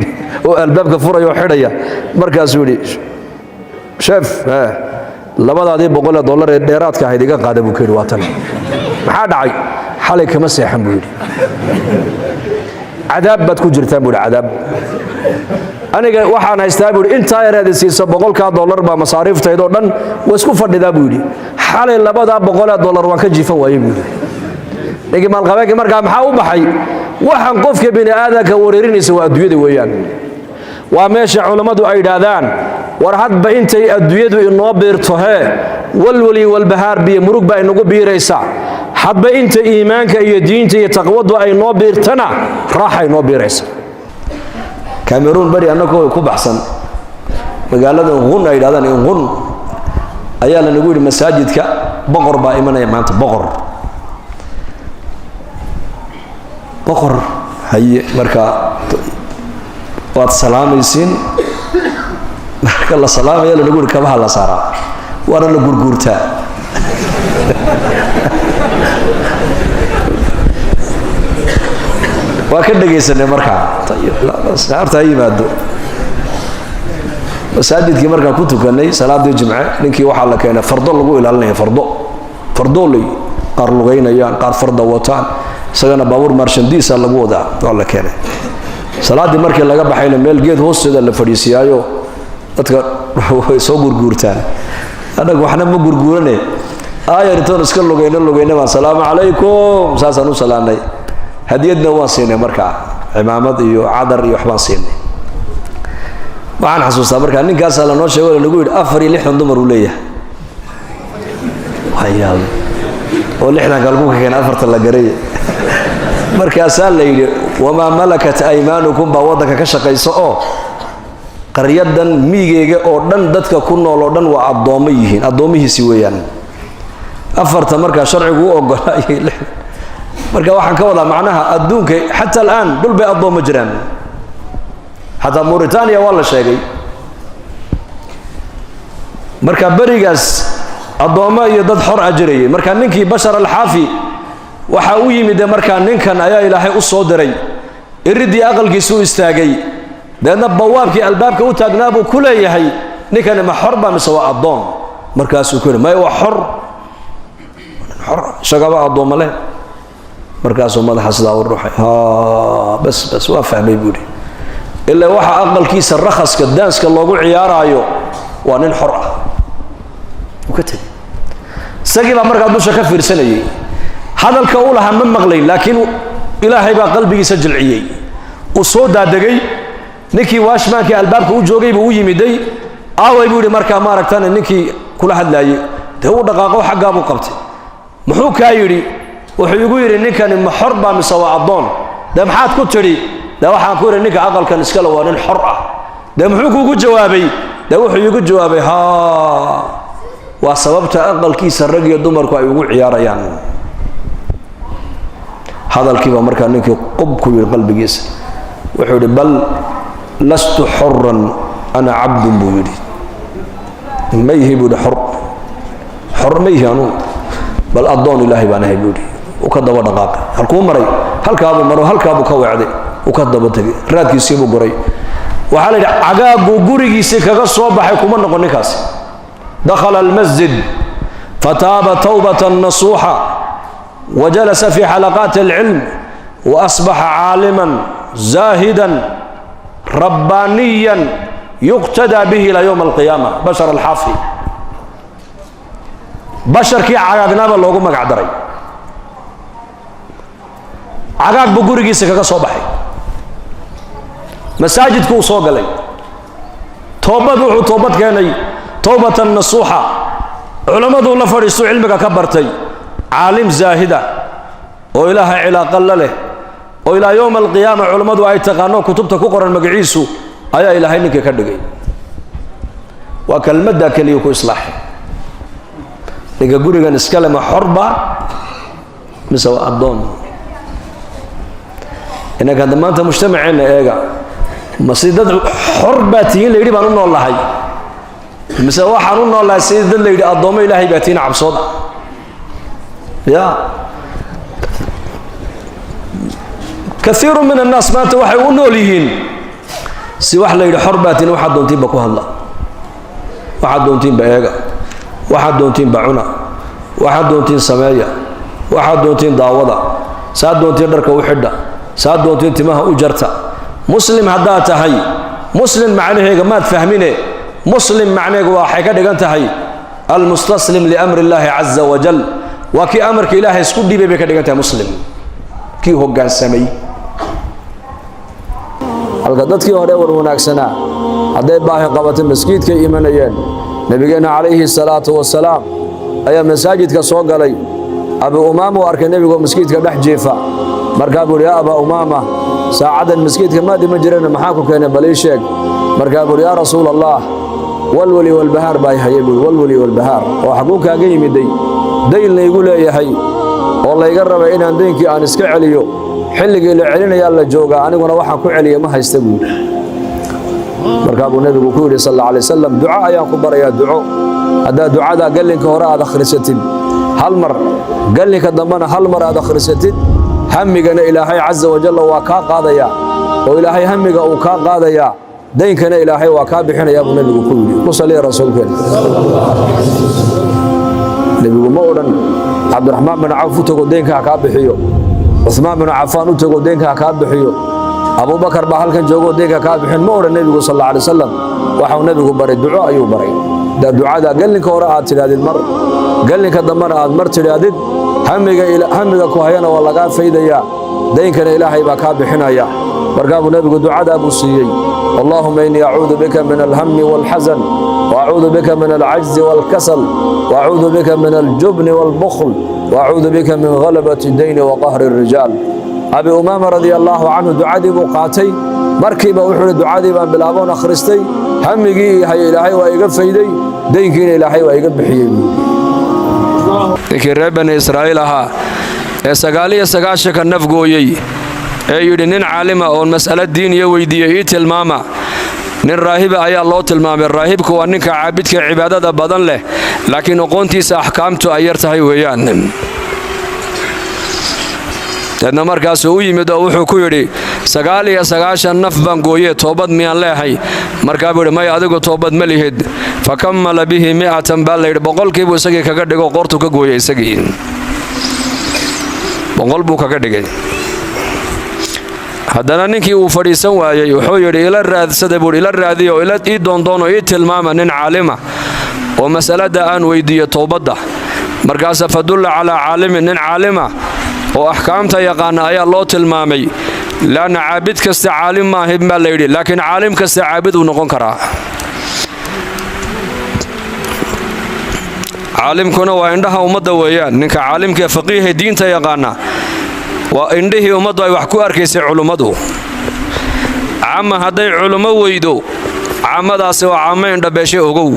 oo albaabka furaya oo xidhaya. Markaasuu yidhi, chef, labadaadii boqolee dollar ee dheeraadka ahayd iga qaada, buu ka yidhi. Waa tan. Maxaa dhacay? Xalay kama seexan, buu yidhi. Cadaab baad ku jirtaan, buu yidhi, cadaab. Aniga waxaan haystaa, buu yidhi, intaa yareed i siiso, boqolkaa dollar baa masaariiftaydoo dhan waa isku fadhidaa, buu yidhi. Xalay labadaa boqolee dollar waan ka jiifan waayey, buu yidhi ninkii maalqabeenkii. Markaa maxaa u baxay? Waxaan qofka bini aadanka wareerinaysa waa adduunyada weeyaan. Waa meesha culammadu ay yidhaahdaan, war hadba intay adduunyadu inoo biirto hee walwali walbahaar biyo murug baa inagu biiraysa, hadba inta iimaanka iyo diinta iyo taqwadu ay noo biirtana raaxa inoo biiraysa. Cameroon beri annagoo ku baxsan, magaalada Ngun ay yidhahdaan, Ngun, ayaa lanagu yidhi masaajidka boqor baa imanaya maanta. Boqor, boqor, haye. Marka waad salaamaysiin. Marka la salaamaya, lanagu yidhi, kabaha la saaraa, waana la gurguurtaa. Waa ka dhegaysanay markaa, horta ha yimaado. Masaajidkii markaan ku tukanay salaadii jimce, ninkii waxaa la keenay fardo lagu ilaalinaya, fardo, fardooley, qaar lugaynayaan, qaar farda wataan, isagana baabuur maarshandiisa lagu wadaa waa la keenay. Salaaddii markii laga baxayna meel geed hoosteeda la fadhiisiyaayo, dadka way soo gurguurtaan. Annagu waxna ma gurguurane, aayar intoon iska lugayno lugayna baan salaamu calaykum saasaan u salaanay. Hadiyadna waan siinay markaa, cimaamad iyo cadar iyo waxbaan siinay. Waxaan xasuustaa markaa ninkaasaa lanoo sheego, lanagu yidhi 64 dumar uu leeyahay. Wayaab, oo 60-ka lagu keenay, 4-ta la garay. Markaasaa la yidhi, wamaa malakat aymaanukum baa waddanka ka shaqaysa, oo qaryadan miigeyga oo dhan dadka ku nool oo dhan waa addoommo yihiin, addoommihiisi weeyaan. 4-ta markaa sharcigu u ogolaa iyo 60. Marka waxaan ka wadaa macnaha adduunka xataa al'aan dhul bay addoommo jiraan, xataa Mauritania waa la sheegay. Marka berigaas addoommo iyo dad xor a jirayay. Marka ninkii Bashar Alxaafi waxaa u yimid, markaa ninkan ayaa Ilaahay u soo diray. Iriddii aqalkiisu u istaagay, deedna bawaabkii albaabka u taagnaa buu ku leeyahay, ninkani ma xor baa mise waa addoon? Markaasuu ku yidhi, may, waa xor, xor, isagaba addoommo leh. Markaasuu madaxa sidaa u ruxay. Bas bas, waa fahmay, buu yidhi. Ilaa waxa aqalkiisa rakhaska daanska loogu ciyaaraayo waa nin xor ah. Uu ka tegey. Isagii baa markaa dusha ka fiirsanayay. Hadalka u lahaa ma maqlayn, laakiin Ilaahay baa qalbigiisa jilciyey. Uu soo daadegay, ninkii watchmankii albaabka u joogay buu u yimiday. Aaway, buu yidhi, markaa maaragtana ninkii kula hadlaayey? Dee uu dhaqaaqo, xaggaa buu qabtay. Muxuu kaa yidhi? Wuxuu igu yidhi, ninkani ma xor baa mise waa addoon? Dee maxaad ku tidhi? Dee waxaan ku yidhi, ninka aqalkan iskale waa nin xor ah. Dee muxuu kuugu jawaabay? Dee wuxuu iigu jawaabay, haa, waa sababta aqalkiisa rag iyo dumarku ay ugu ciyaarayaan. Hadalkiibaa markaa ninkii qub ku yidhi qalbigiisa. Wuxuu yidhi, bal lastu xoran, ana cabdun, buu yidhi. Ma yihi, buu yidhi, xor, xor ma yihi anuu, bal addoon Ilaahay baan ahay, buu yidhi. Uu ka daba dhaqaaqay. Halkuu maray? Halkaabuu maro, halkaabuu ka weecday, uu ka daba tegay, raadkiisii buu goray. Waxaa la yidhi cagaaguu gurigiisii kaga soo baxay kuma noqon ninkaasi. Dakhala almasjid fataaba tawbatan nasuuxa wajalasa fi xalaqaati alcilm waasbaxa caaliman zaahidan rabbaaniyan yuqtadaa bihi ilaa yowma alqiyaama. Bashar alxaafi, basharkii cagaagnaaba loogu magac daray. Cagaag buu gurigiisa kaga soo baxay, masaajidku uu soo galay, toobad wuxuu toobad keenay towbatan nasuuxa, culammaduu la fadhiistuu cilmiga ka bartay, caalim zaahida oo ilaahay cilaaqa la leh oo ilaa yowma alqiyaama culammadu ay taqaano, kutubta ku qoran magaciisu, ayaa ilaahay ninkii ka dhigay. Waa kelmaddaa keliya ku islaaxay. Ninka gurigan iskale ma xorba mise waa addoon? Inanka hadda maanta mujtamaceenna eega, ma si dad xor baa tihiin la yidhi baan u nool lahay, mise waxaan u nool lahay sidii dad la yidhi addoommo ilaahay baa tihiin cabsooda? Ya kaiiru min annaas maanta waxay u nool yihiin si wax la yidhi xor baa tihiin, waxaad doontiinba ku hadla, waxaad doontiinba eega, waxaad doontiinba cuna, waxaad doontiin sameeya, waxaad doontiin daawada, saad doontiin dharka u xidha, saad doontiin timaha u jarta. Muslim haddaad tahay, muslim macnaheega maad fahmine. Muslim macnaheega waxay ka dhigan tahay almustaslim liamri illaahi caza wajal, waa kii amarka ilaahay isku dhiibay bay ka dhigan tahay. Muslim kii hoggaansamay. Halka dadkii hore war wanaagsanaa hadday baahi qabato maskiidkay imanayeen. Nebigeenna calayhi salaatu wasalaam ayaa masaajidka soo galay. Abi Umaama uu arkay nebigoo maskiidka dhex jiifa. Markaa buu uhi: "Yaa Abaa Umaama, saacaddan maskiidka maad iman jireen, maxaa ku keenay? Bal ii sheeg." Markaa buuhi: "Yaa Rasuul Allah, walwali walbahaar baa hayay," buui. Walwali walbahaar oo xaguu kaaga yimiday? Dayn laygu leeyahay oo layga rabay inaan daynkii aan iska celiyo, xilligii la celinayaa la joogaa, aniguna waxaan ku celiya ma haysta, buui. Markaa buu nebigu ku yidhi sal alla alay wasalam: "Duco ayaan ku barayaa, duco haddaad ducadaa gallinka hore aad akhrisatid hal mar, gallinka dambena hal mar aad akhrisatid, hamigana Ilaahay casa wajalla waa kaa qaadayaa, oo Ilaahay hamiga uu kaa qaadayaa, daynkana Ilaahay waa kaa bixinayaa," buu nebigu ku yidhi. Ku saliya rasuulkeena. Nebigu ma odhan Cabdiraxmaan bin Cawf u tago deynka ha kaa bixiyo, Cumaan binu Cafaan u tago deynka ha kaa bixiyo, Abubakar baa halkan joogoo deynka kaa bixin, ma odhan nebigu sal alla alay wasalam. Waxau nebigu baray duco ayuu baray. Haddaad ducada gallinka hore aad tidhaahdid mar, gallinka dambena aad mar tidhaahdid, hamiga ku hayana waa lagaa faydayaa, daynkana Ilaahay baa kaa bixinaya. Markaa buu nebigu ducadaa buu siiyey: "Allahuma innii acuudu bika min alhami waalxasan, waacuudu bika min alcajzi waalkasal, waacuudu bika min aljubni waalbukhl, waacuudu bika min ghalabati dayni wa qahri الrijaal." Abi Umaama radia allaahu canhu ducadii buu qaatay. Markiiba wuxuu uhi: "Ducadii baan bilaaboon akhristay, hamigii iyo Ilaahay waa iga fayday, daynkiina Ilaahay waa iga bixiyey." Ninkii reer Bani Israa'iil ahaa ee 99-ka nafgooyey ee yidhi nin caalima oon mas'alo diiniya weydiiyey ii tilmaama, nin raahiba ayaa loo tilmaamay. Raahibku waa ninka caabidka cibaadada badan leh, laakiin aqoontiisa axkaamtu ay yar tahay weeyaan. Deedna markaasuu u yimid oo wuxuu ku yidhi: "99 naf baan gooye, toobad miyaan leehay?" Markaa buu yidhi: "Maya, adigu toobad ma lihid." Fa kammala bihi mi'atan baa layidhi, 100-kiibuu isagii kaga dhigo, qoortuu ka gooyey isagii, 100 buu kaga dhigay. Haddana ninkii uu fadhiisan waayey, wuxuu yidhi: "Ila raadsada," buuhi, "ila raadiyo, ila ii doondoono, ii tilmaama nin caalima oo masalada aan weydiiyo toobadda." Markaasa fadulla calaa caalimin, nin caalima oo axkaamta yaqaana ayaa loo tilmaamay. Laanna caabid kasta caalim maahin baa layidhi, laakiin caalim kasta caabid uu noqon karaa. Caalimkuna waa indhaha ummadda weeyaan. Ninka caalimkaee faqiihe diinta yaqaana waa indhihii ummaddu ay wax ku arkaysay. Culummadu cama hadday culummo weydo, camadaasi waa camo indhabeeshe ogow.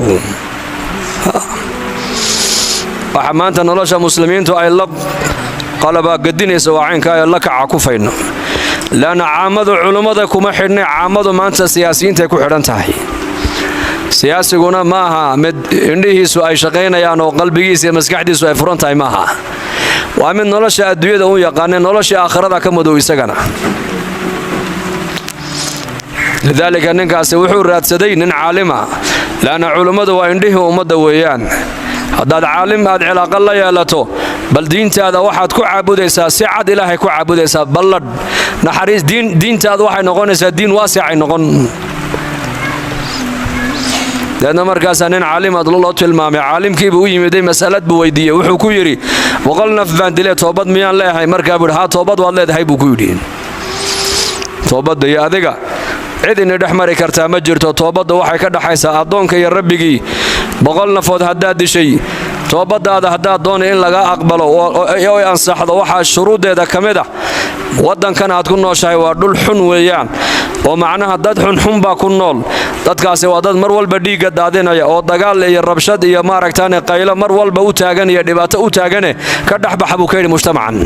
Waxa maanta nolosha muslimiintu ay la qalabaagadinaysa waa caynka ee la kaca ku fayno, leanna caamadu culummada kuma xidhnay. Caamadu maanta siyaasiyiintay ku xidhan tahay. Siyaasiguna ma aha mid indhihiisu ay shaqaynayaan oo qalbigiisa iyo maskaxdiisu ay furan tahay, maaha. Waa mid nolosha adduunyada u yaqaanay, nolosha aakhirada ka madow isagana. Lidaalika ninkaasi wuxuu raadsaday nin caalima, laanna culummadu waa indhihii ummadda weeyaan. Haddaad caalim aad cilaaqa la yeelato, bal diintaada waxaad ku caabudaysaa si cad, Ilaahay ku caabudaysaa balladh naxariis, diintaada waxay noqonaysaa diin waasicay noqon. Deedna markaasaa nin caalimaad loo tilmaamay. Caalimkiibuu u yimiday, masalad buu weydiiyey. Wuxuu ku yidhi, 100 naf baan dilee, toobad miyaan leeyahay? Markaa buu yidhi, haa, toobad waad leedahay buu ku yidhi. Toobadda iyo adiga cid ini dhex mari kartaa ma jirto. Toobadda waxay ka dhaxaysaa addoonka iyo rabbigii. 100 nafood haddaad dishay, toobaddaada haddaad doonay in laga aqbalo oo ansaxdo, waxaa shuruuddeeda ka mid ah waddankan aad ku nooshahay waa dhul xun weeyaan, oo macnaha dad xunxun baa ku nool. Dadkaasi waa dad mar walba dhiigga daadinaya oo dagaal iyo rabshad iyo maaragtaane qaylo mar walba u taagan iyo dhibaato u taagane, ka dhexbaxa buu ka yidhi mujtamacan.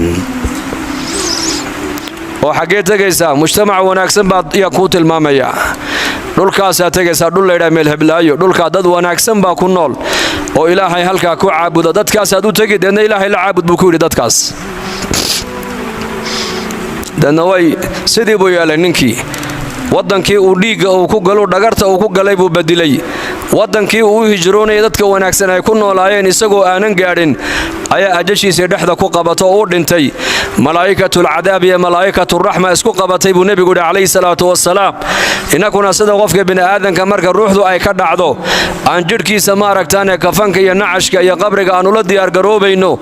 Oo xaggee tegaysaa? Mujtamac wanaagsan baa yaa kuu tilmaamaya. Dhulkaasaa tegaysaa, dhul laydhaa meel heblaayo, dhulkaa dad wanaagsan baa ku nool oo Ilaahay halkaa ku caabuda. Dadkaasaad u tegi, deedna Ilaahay la caabud buu ku yidhi dadkaas. Deedna way sidii buu yeelay ninkii. Waddankii uu dhiigga uu ku galu, dhagarta uu ku galay buu bedilay. Waddankii uu u hijroonaya dadka wanaagsan ay ku noolaayeen isagoo aanan gaadhin ayaa ajashiisii dhexda ku qabato oo u dhintay. Malaa'ikatulcadaab iyo malaa'ikaturaxma isku qabatay buu nebigu yidhi calayhi salaatu wasalaam. Innakuna sida qofka bini'aadanka marka ruuxdu ay ka dhacdo aan jidhkiisa maaragtaane kafanka iyo nacashka iyo qabriga aan ula diyaargaroobayno,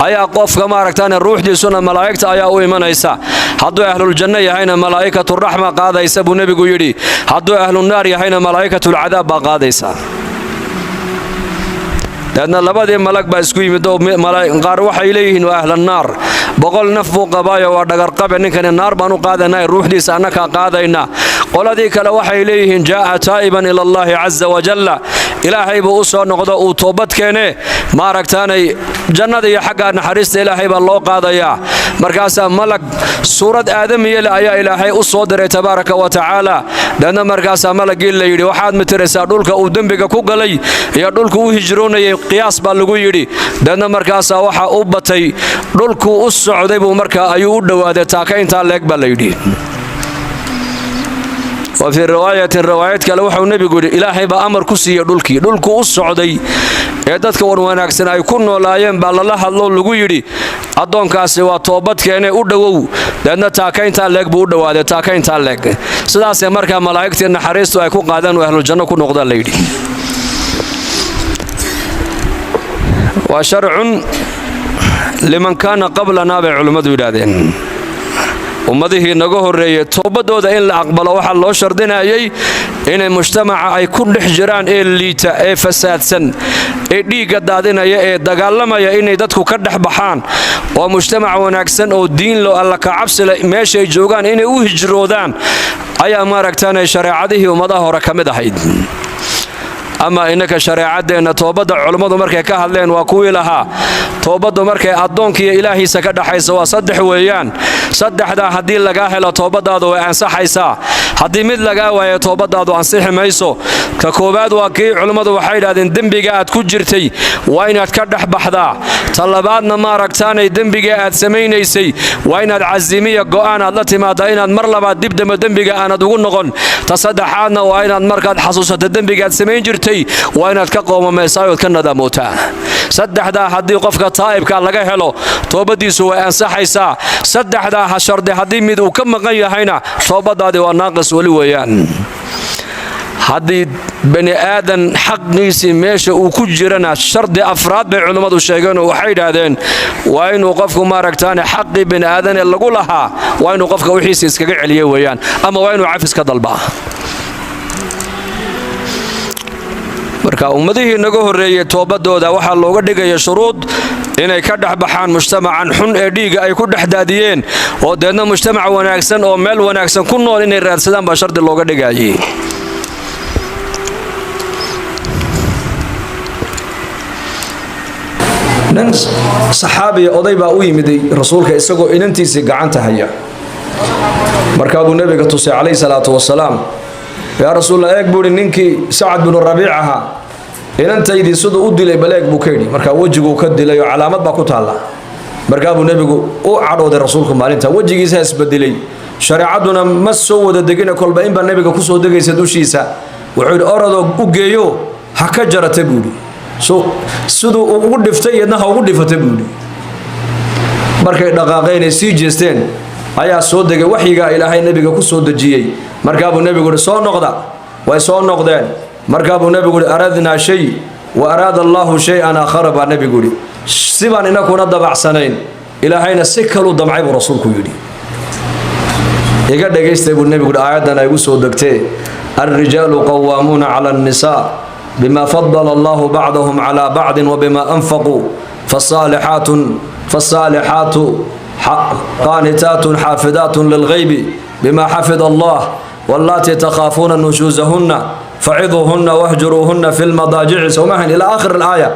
ayaa qofka maaragtaane ruuxdiisuna malaa'igta ayaa u imanaysa. Hadduu ahluljanno yahayna malaa'ikaturaxma qaadaysa buu nebigu yidhi, hadduu ahlunaar yahayna malaa'ikatulcadaab baa qaadaysa. Deedna labadii malag baa isku yimid oo qaar waxay leeyihiin waa ahlannaar, 100 naf buu qabaayo, waa dhagarqabe ninkani, naar baan u qaadanaa, ruuxdiisa annakaa qaadayna. Qoladii kale waxay leeyihiin jaa'a taa'iban ila Allaahi casa wajalla, Ilaahay buu u soo noqdo, uu toobad keenee, maaragtaanay jannada iyo xagga naxariista Ilaahay baa loo qaadayaa. Markaasaa malag suurad aadamiye leh ayaa Ilaahay u soo diray tabaaraka wa tacaala. Deedna markaasaa malaggii la yidhi, waxaad mitiraysaa dhulka uu dembiga ku galay iyo dhulku u hijroonayay, qiyaas baa lagu yidhi. Deedna markaasaa waxaa u batay dhulkuu u socday buu markaa ayuu u dhowaaday taaka intaa leeg baa la yidhi. Wa fii riwaayatin, riwaayad kale, wuxuu nebigu yidhi Ilaahay baa amar ku siiyey dhulkii. Dhulkuu u socday ee dadka warwanaagsan ay ku noolaayeen baa lala hadloo lagu yidhi, addoonkaasi waa toobadkeenee, u dhowow. Deedna taakayntaa leeg buu u dhowaaday, taakayntaa leeg. Sidaasee markaa malaa'igtii naxariistu ay ku qaadeen oo ahluljanno ku noqdaan la yidhi. Waa sharcun liman kaana qablanaa bay culimmadu yidhaahdeen. Ummadihii naga horreeyey toobadooda in la aqbalo waxaa loo shardinayay inay mujtamaca ay ku dhex jiraan ee liita ee fasaadsan ee dhiigga daadinaya ee dagaalamaya inay dadku ka dhex baxaan, oo mujtamac wanaagsan oo diin lo alla kacabsile meeshay joogaan inay u hijroodaan ayaa maaragtaanay shareecadihii ummadaha hore ka mid ahayd. Ama innaka shareecaddeenna toobadda culummadu markay ka hadleen waa kuwii lahaa, toobaddu markay addoonkiiyo Ilaahiisa ka dhaxaysa waa saddex weeyaan. Saddexdaa haddii lagaa helo toobaddaadu way ansaxaysaa, haddii mid lagaa waayo toobaddaadu ansixi mayso. Ka koowaad waa kii culummadu waxay yidhahdeen dembiga aad ku jirtay waa inaad ka dhex baxdaa. Ta labaadna maaragtaanay dembiga aad samaynaysay waa inaad casimiya go'aan aad la timaadaa inaad mar labaad dib dambe dembiga aanad ugu noqon. Ta saddexaadna waa inaad markaad xasuusato dembiga aad samayn jirtay waa inaad ka qoomamaysaa ood ka nadamootaa. Saddexdaa haddii qofka taa'ibka laga helo toobaddiisu way ansaxaysaa. Saddexdaa ha shardi haddii mid uu ka maqan yahayna toobaddaadii waa naaqis weli weeyaan. Haddii bani aadan xaqiisii meesha uu ku jirana shardi afraad bay culimmadu sheegeen oo waxay yidhaahdeen waa inuu qofku maaragtaane xaqii bani aadan ee lagu lahaa waa inuu qofka wixiisa iskaga celiyo weeyaan, ama waa inuu cafis ka dalbaa. Marka ummadihii naga horreeyey toobadooda waxaa looga dhigaya shuruud inay ka dhex baxaan mujtamacan xun ee dhiigga ay ku dhex daadiyeen, oo deedna mujtamac wanaagsan oo meel wanaagsan ku nool inay raadsadaan baa shardi looga dhigayay. Nin saxaabiya oday baa u yimiday rasuulka isagoo inantiisii gacanta haya. Markaa buu nebiga tusay calayhi salaatu wasalaam. Yaa rasuulla, eeg buuhi, ninkii Sacad binu Rabiic ahaa inantaydii siduu u dilay baleeg buu ka yidhi. Markaa wejiguu ka dilay oo calaamad baa ku taalla. Markaa buu nebigu u cadhooday rasuulku maalinta, wejigiisaa isbedelay, Shareecadduna ma soo wada degina, kolba inbaa nebiga kusoo degaysa dushiisa. Wuxuu yidhi, orodoo u geeyo, ha ka jarata, buu yidhi. Siduu ugu dhiftay iyadna ha ugu dhifata, buu yidhi. Markay dhaqaaqeen ay sii jeesteen ayaa soo degay waxyigaa Ilaahay nebiga ku soo dejiyey. Markaabuu nebigu yidhi, soo noqda. Way soo noqdeen. Markaabuu nebigu yidhi, aradnaa shay wa araada Allaahu shay-an aakhara, baa nebigu yidhi. Sibaan inakuna dabacsanayn, Ilaahayna si kaluu damcay, buu rasuulku yidhi. Iga dhagaystay, buu nebigu yidhi, aayaddan ay igu soo degtee, alrijaalu qawaamuuna cala annisaa bima fadala Allahu bacdahum calaa bacdin wabima anfaquu, fasaalixaatu qaanitaatun xaafidaatun lilghaybi bima xafida Allah, wallaatii takhaafuuna nushuusahunna faciduuhunna wahjuruuhunna fi lmadaajici, sowmahan, ilaa aakhir alaaya.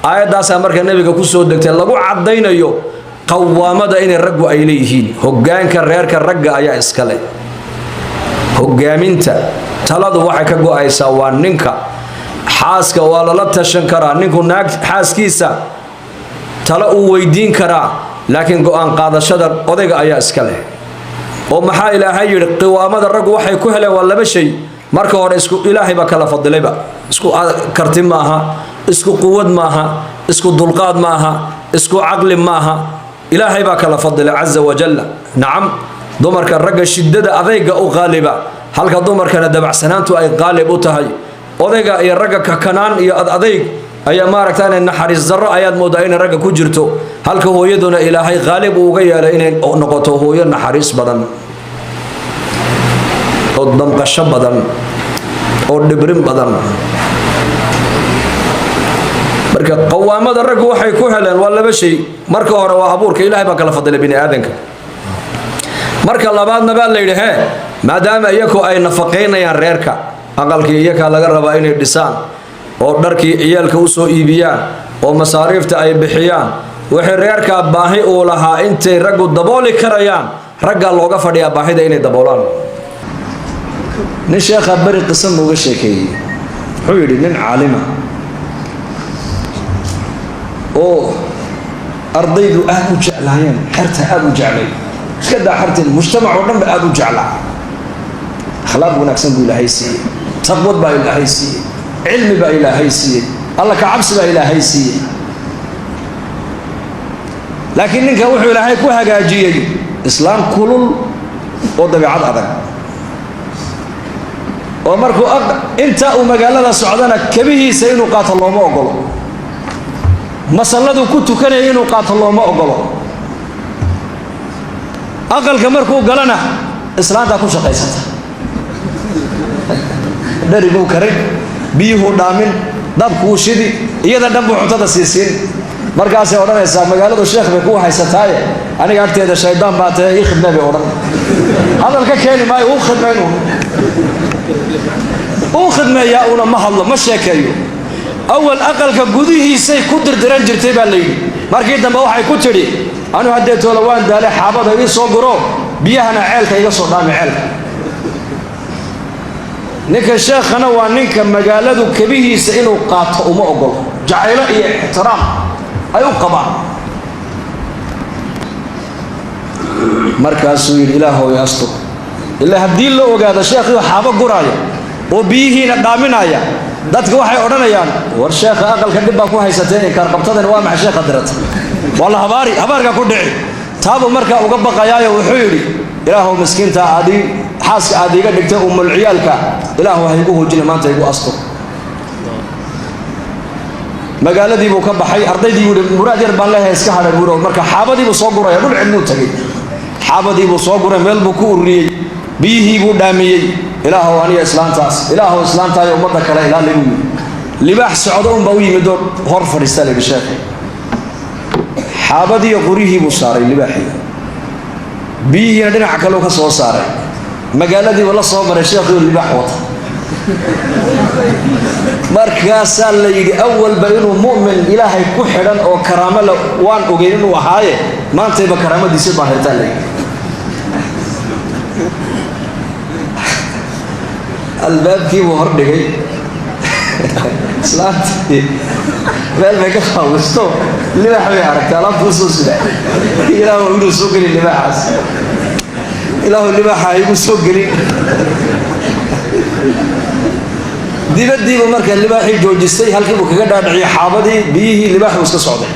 Aayaddaasaa marka nebiga kusoo degtay, lagu caddaynayo qawaamada inay raggu ay leeyihiin. Hogaanka reerka ragga ayaa iskale. Hogaaminta taladu waxay ka go-aysaa waa ninka. Xaaska waa lala tashan karaa, ninku naag xaaskiisa talo uu weydiin karaa, laakiin go-aan qaadashada odayga ayaa iska leh. Oo maxaa Ilaahay yidhi? Qiwaamada raggu waxay ku heleen waa laba shay. Marka hore, isku Ilaahay baa kala fadilayba. Isku karti maaha, isku quwad maaha, isku dulqaad maaha, isku caqli maaha. Ilaahay baa kala fadilay caza wajalla. Nacam, dumarka ragga shidada adayga u qaaliba, halka dumarkana dabacsanaantu ay qaalib u tahay. Odayga iyo ragga kakanaan iyo adadayg ayaa maaragta inay naxariis darro ayaad moodaa inay ragga ku jirto, halka hooyaduna Ilaahay qaalib uu uga yeelay inay noqoto hooyo naxariis badan oo damqasho badan oo dhibrin badan. Marka qawaamada raggu waxay ku heleen waa laba shay. Marka hore waa abuurka, Ilahay baa kala fadilay bini aadanka. Marka labaadna baa la yidhi, hee, maadaama iyaku ay nafaqaynayaan reerka, aqalkii iyakaa laga rabaa inay dhisaan oo dharkii ciyaalka usoo iibiyaan oo masaariifta ay bixiyaan, wixii reerkaa baahi uu lahaa intay raggu dabooli karayaan, raggaa looga fadhiyaa baahida inay daboolaan. Nin sheekhaa beri qisa nooga sheekeeyey. Wuxuu yidhi, nin caalima oo ardaydu aad u jeclaayeen, xerta aada u jeclay, iska daa xerteen, mujtamac oo dhan ba aada u jeclaa. Akhlaaq wanaagsan buu Ilaahay siiyey, taqwad baa Ilaahay siiyey, cilmi baa Ilaahay siiyey, Alla ka cabsi baa Ilaahay siiyey. Laakiin ninka wuxuu Ilaahay ku hagaajiyey islaam kulul oo dabeicad adag, oo markuu intaa uu magaalada socdana kabihiisa inuu qaato looma ogolo, masalladuu ku tukanaya inuu qaato looma ogolo, aqalka markuu galana islaantaa ku shaqaysata, dhariguu karin, biyuhuu dhaamin, dabkuu shidi, iyada dhan buu cuntada siisiin. Markaasay odhanaysaa, magaaladu sheekh bay kuu haysataaye, aniga agteeda shaydaan baa tahe, ii khidmee, bay odhan. Hadal ka keeni maayo, uu khidmayn, uu khidmeeyaa uuna ma hadlo, ma sheekeeyo. Awal aqalka gudihiisay ku dirdiran jirtay, baa la yidhi. Markii dambe waxay ku tidhi, anu haddee toola waan daale, xaabada ii soo guro, biyahana ceelka iga soo dhaami, ceelka. Ninka sheekhana waa ninka magaaladu kabihiisa inuu qaato uma ogolo, jacaylo iyo ixtiraam ay u qabaan. Markaasuu yidhi, Ilaahow astur, ilaa haddii la ogaado sheekhiiu xaabo guraaya oo biyihiina dhaaminaya, dadka waxay odhanayaan, war sheekha aqalka dhib baa ku haysateen, inkaar qabtadan waa maxay sheekha dirata? Waa la habaari, habaarkaa ku dhici. Taabuu markaa uga baqayaayo wuxuu yidhi, Ilaahow miskiinta aadii xaaska aad iiga dhigtay umulciyaalka, Ilaahu ha igu hoojina maanta, igu astur. Magaaladii buu ka baxay. Ardaydii buu yidhi, muraad yar baan leeyahay, iska hadhay, buu. Marka xaabadii buu soo guraya, dhul cidluu tagay, xaabadii buu soo guray, meel buu ku ururiyey, biyihii buu dhaamiyey. Ilaahow aniga islaantaas, Ilaahow islaantaayo ummadda kale ilaali, buu yidhi. Libaax socdo unbaa u yimid oo hor fadhiista, la yidhi sheekhay. Xaabadiiyo qoryihii buu saaray libaaxii, biyihiina dhinaca kaleu ka soo saaray. Magaaladiiba la soo maray sheekhiioo libaax wata. Markaasaa la yidhi, awalba inuu mu'min Ilaahay ku xidhan oo karaamo le waan ogeyn inuu ahaaye, maantayba karaamadiisi daahirtaa, la yidhi. Albaabkiibuu hordhigay islaantii, meel bay ka qaawisto, libaax bay aragtay alaabta usoo sida. Ilaah inuu soo geli libaaxaas. Ilaahu libaaxa ha igu soo gelin. Dibaddiibu marka libaaxii joojistay, halkiibuu kaga dhaadhiciyey xaabadii, biyihii, libaaxuu iska socday.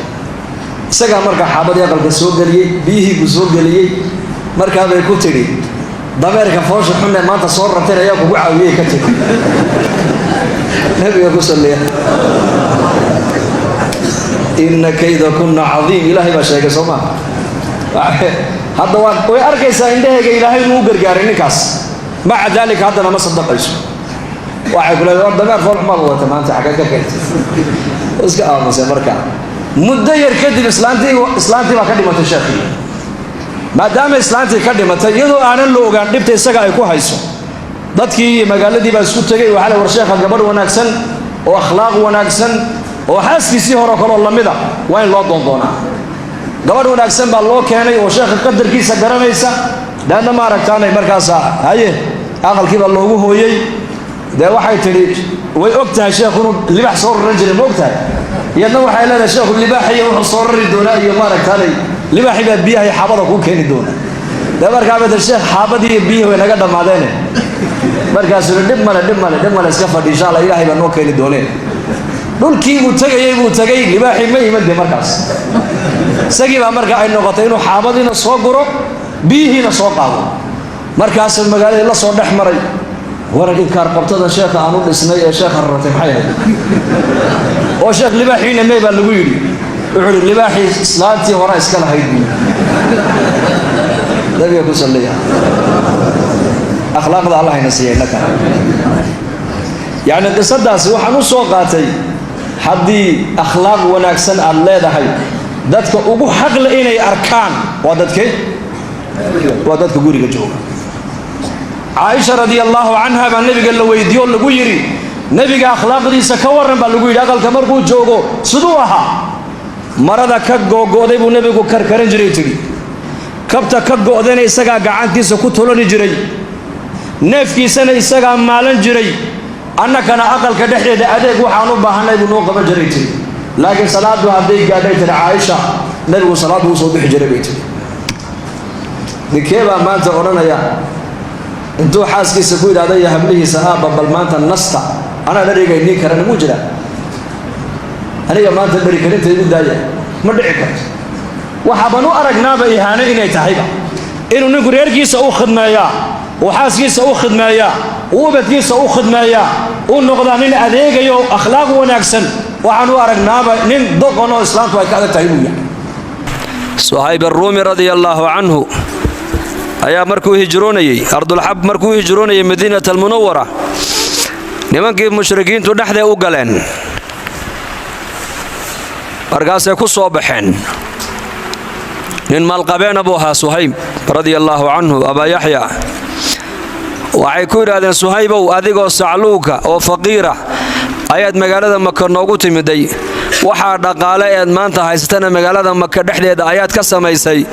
Isagaa markaa xaabadii aqalka soo geliyey, biyihii buu soo geliyey. Markaabay ku tidhi, dameerka foosha xunne maanta soo rarteen ayaa kugu caawiyey, ka tidhi. Nabiga ku salliya. Ina kayda kunna cadiim, ilaahay baa sheegay, soo maa? Hadda waa way arkaysaa indhahayga ilaahay inuu u gargaaray ninkaas. Maca daalika haddana ma sadaqayso. Waxay ku leedahay, war dameer fool xumaad wadata maanta, xagga ka keentay? Iska aamusay. Marka muddo yar kadib islaantii baa ka dhimatay sheekhii. Maadaama islaantii ka dhimatay, iyadoo aanan la ogaan dhibta isaga ay ku hayso, dadkii iyo magaaladii baa isku tegay. Waxaa la war sheekha gabadh wanaagsan oo akhlaaq wanaagsan oo xaaskiisii hore kaloo lamida waa in loo doondoonaa. Gabadh wanaagsan baa loo keenay oo sheekha qadarkiisa garanaysa. Deedna ma aragtaanay markaasa haye aqalkii baa loogu hooyey. Dee waxay tidhi, way og tahay sheekhu inuu libaax soo raran jiray, ma og tahay? Iyadna waxay leedahay, sheekhu libaaxiyo wuxuu soo rari doonaa iyo maaragtaanay libaaxii baa biyaha iyo xaabada kuu keeni doona. Dee markaa bay tihi, sheekh, xaabadii iyo biyihii way naga dhammaadeene. Markaasuu dhib male, dhib male, dhib male, iska fadhi, insha Allah ilaahay baa noo keeni dooneen. Dhulkii buu tegayey, buu tegay, libaaxii ma iman. Dee markaas isagii baa marka ay noqotay inuu xaabadiina soo guro, biyihiina soo qaado. Markaasuu magaaladii la soo dhex maray, waran inkaar qabtada sheekha aan u dhisnay ee sheekha raratay maxay ahayd? Oo sheekh, libaaxiina mee baa lagu yidhi. Wuxuu yidhi, libaaxii islaantii hore iska lahayd buu. Nabiga ku salliya. Akhlaaqda Allah ina siiya innaka. Yacni qisadaasi waxaan u soo qaatay, haddii akhlaaq wanaagsan aad leedahay, dadka ugu xaqle inay arkaan waa dadkee? Waa dadka guriga jooga. Caaisha radia allaahu canha baa nebiga la weydiiyo o lagu yidhi, nebiga akhlaaqdiisa ka warran baa lagu yidhi, aqalka markuu joogo siduu ahaa? Marada ka googo'day buu nebigu karkaran jiray, tidhi. Kabta ka go'dayna isagaa gacantiisa ku tolani jiray, neefkiisana isagaa maalan jiray, annakana aqalka dhexdeeda adeeg waxaan u baahanay buu noo qaban jiray, tiri. Laakiin salaadu hadday gaadhay, tiri Caaisha, nebigu salaaddu usoo bixi jiray, bay tiri. Ninkee baa maanta odhanaya intuu xaaskiisa ku yidhahda iyo hablihiisa, aabba bal maanta nasta, anaa dhariga inii karana? Muu jira? Aniga maanta dhari karinta igu daaya, ma dhici karto. Waxaaban u aragnaaba ihaano inay tahayba inuu ninku reerkiisa u khidmeeyaa, uu xaaskiisa u khidmeeyaa, uu ubadkiisa u khidmeeyaa, uu noqdaa nin adeegayo akhlaaq wanaagsan. Waxaan u aragnaaba nin doqon oo islaamtu ay ka adag tahay inuu yahay. Suhayb aruumi radia allaahu canhu ayaa markuu hijroonayey ardulxab, markuu hijroonayay Madiinat Almunawara, nimankii mushrikiintu dhexday u galeen, markaasay ku soo baxeen. Nin maalqabeena buu ahaa Suhayb radia allaahu canhu, Abaa Yaxya. Waxay ku yidhaahdeen, Suhaybow, adigoo sacluuka oo faqiira ayaad magaalada Maka noogu timiday. Waxaa dhaqaale eed maanta haysatana magaalada Maka dhexdeeda ayaad ka samaysay.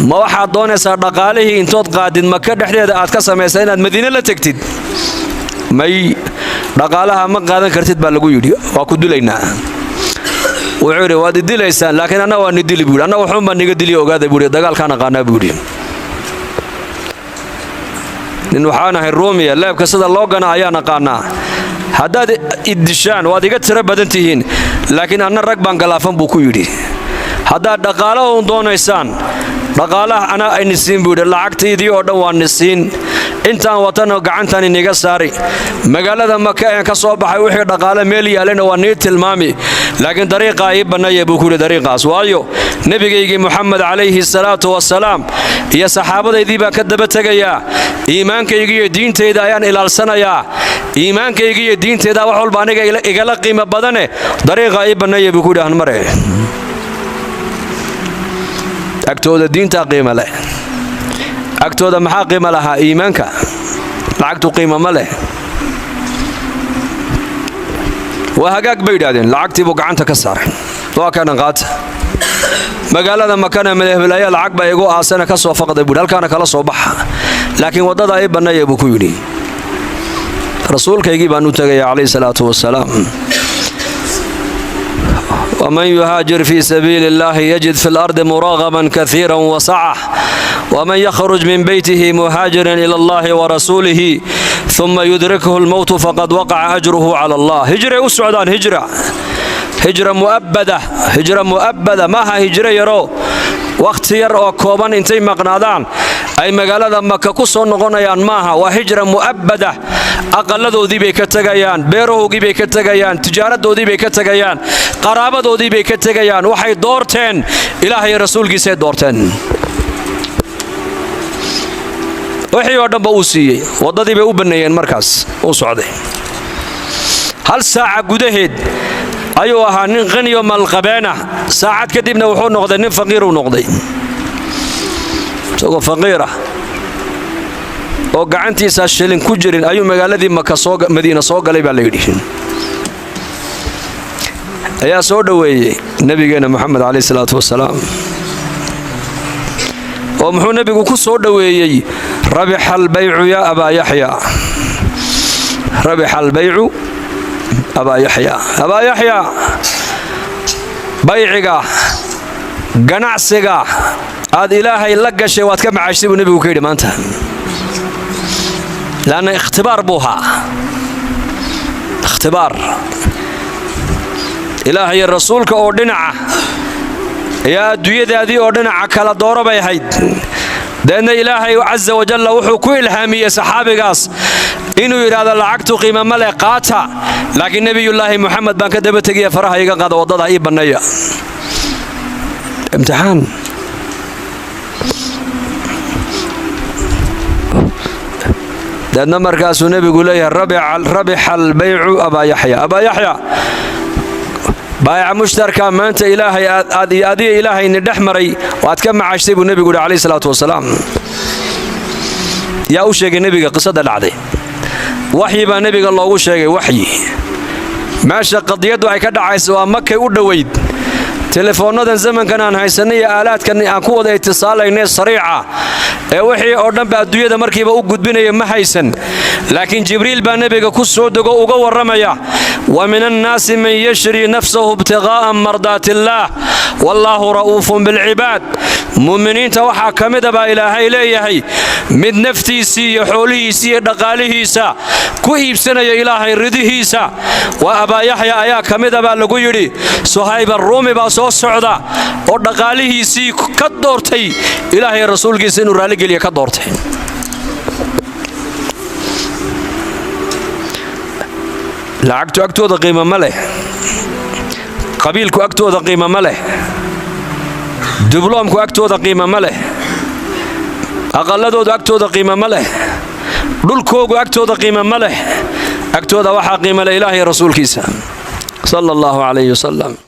Ma waxaad doonaysaa dhaqaalihii intood qaadid Maka dhexdeeda aad ka samaysay inaad Madiine la tegtid? May, dhaqaalaha ma qaadan kartid baa lagu yidhi, waa ku dilaynaa. Wuxuu yidhi, waad idilaysaan, laakiin anna waa nidili, buu yidhi. Anna wuxuun baa niga diliya, ogaada, buu yidhi. Dagaalkaan aqaanaa, buu yidhi. Nin waxaan ahay Ruumiya, leebka sida loo gana ayaan aqaanaa. Haddaad iddishaan waad iga tiro badan tihiin, laakiin anna rag baan galaafan, buu ku yidhi. Haddaad dhaqaalo uun doonaysaan, dhaqaalaha anaa ayni siin, buu yidhi. Lacagtaydii oo dhan waa ni siin, intaan watana gacantaan iniga saari. Magaalada Maka een ka soo baxay wixii dhaqaale meel yaallayna waa nii tilmaami, laakiin dariiqaa ii banneeya, buu ku yidhi, dariiqaas. Waayo, nebigaygii Muxamed calayhi salaatu wasalaam iyo saxaabadaydii baan ka daba tegayaa. Iimaankayga iyo diintayda ayaan ilaalsanayaa. Iimaankayga iyo diintayda wax walba aniga igala qiimo badane, dariiqaa ii banneeya, buu ku yidhi. Hanmare agtooda diintaa qiimo leh. Agtooda maxaa qiimo lahaa? Iimaanka. Lacagtu qiimo ma leh. Waa hagaag, bay yidhahdeen. Lacagtii buu gacanta ka saaray, waa kanan, qaata. Magaalada Makana madahbelaya lacag baa igu aasana, ka soo faqday, buuhi, halkaana kala soo baxa, laakiin waddada ii banneeya, buu ku yidhi. Rasuulkaygii baan u tegaya calayhi salaatu wasalaam. Wman yuhaajir fii sabiili اllahi yajid fi اlardi muraagaman kaiira wasaca. Waman yakhruj min beytihi muhaajiran ila Allahi warasuulihi uma yudrikhu lmowtu faqad waqaca ajruhu cala Allah. Hijray u socdaan, hijra, hijra mu'abbada, hijra mu'abbada. Maaha hijro yaroo wakhti yar oo kooban intay maqnaadaan ay magaalada Maka ku soo noqonayaan, maaha. Waa hijra mu'abbada. Aqalladoodii bay ka tegayaan, beerahoogii bay ka tegayaan, tijaaradoodii bay ka tegayaan, qaraabadoodii bay ka tegayaan. Waxay doorteen Ilaahay rasuulkiisay doorteen. Wixii oo dhanba uu siiyey, waddadii bay u banneeyeen. Markaas uu socday, hal saaca gudaheed ayuu ahaa nin qaniyo malqabeenah. Saacad kadibna wuxuu noqday nin faqiiruu noqday, isagoo faqiirah oo gacantiisa shilin ku jirin ayuu magaaladii Maka soo, Madiina soo galay baa la yidhi. Ayaa soo dhoweeyey Nebigeenna Moxamed calayh salaatu wasalaam. Oo muxuu nebigu ku soo dhoweeyey? "Rabixa albaycu yaa Abaa Yaxya, rabixa albaycu Abaa Yaxya." Abaa Yaxya, bayciga, ganacsiga aad Ilaahay la gashay waad ka macaashtay, buu nebigu ka yidhi maanta. Lanna ikhtibaar buu ahaa, ikhtibaar. Ilaahay rasuulka oo dhinaca iyo adduunyadaadii oo dhinaca kala dooro bay ahayd. Deedna Ilaahay casa wajalla wuxuu ku ilhaamiyey saxaabigaas inuu yidhaahdo: "Lacagtu qiima ma leh, qaata, laakiin Nebiyullaahi Moxamed baan ka daba tegiya, faraha iga qaada, waddada ii banneeya." Imtixaan. Deedna markaasuu nebigu leeyahay: "Rabixa albaycu Abaa Yaxya." Abaa Yaxya, baayaca mushtarka maanta Ilaahay aad iyo adiga Ilaahayni dhex maray waad ka macaashtay, buu nebigu yidhi calayhi salaatu wasalaam. Yaa u sheegay nebiga qisada dhacday? Waxyi baa nebiga loogu sheegay, waxyi. Meesha qadiyaddu ay ka dhacaysa waa Makay u dhoweyd. Telefoonnadan zamankan aan haysanay iyo aalaadkan aan ku wada itisaalayne sariica ee wixii oo dhanba adduunyada markiiba u gudbinaya ma haysan, laakiin Jibriil baa nebiga ku soo dego, uga warramaya: "Wa min annaasi man yashrii nafsahu ibtiqaa'a mardaati illaah, wallaahu ra'uufun bilcibaad." Mu'miniinta waxaa ka mida baa Ilaahay leeyahay mid naftiisii iyo xoolihiisii iyo dhaqaalihiisa ku iibsanaya Ilaahay ridihiisa. Waa Abaa Yaxya ayaa ka mida baa lagu yidhi. Suhayb Arruumi baa soo socda oo dhaqaalihiisii ka doortay Ilaahay rasuulkiisa inuu raalligeliya ka doortay. Lacagtu agtooda qiimo ma leh, qabiilku agtooda qiimo ma leh, dibloomku agtooda qiimo ma leh, aqalladoodu agtooda qiimo ma leh, dhulkoogu agtooda qiimo ma leh. Agtooda waxaa qiimo leh Ilaahay rasuulkiisa sala Allahu calayhi wasalam.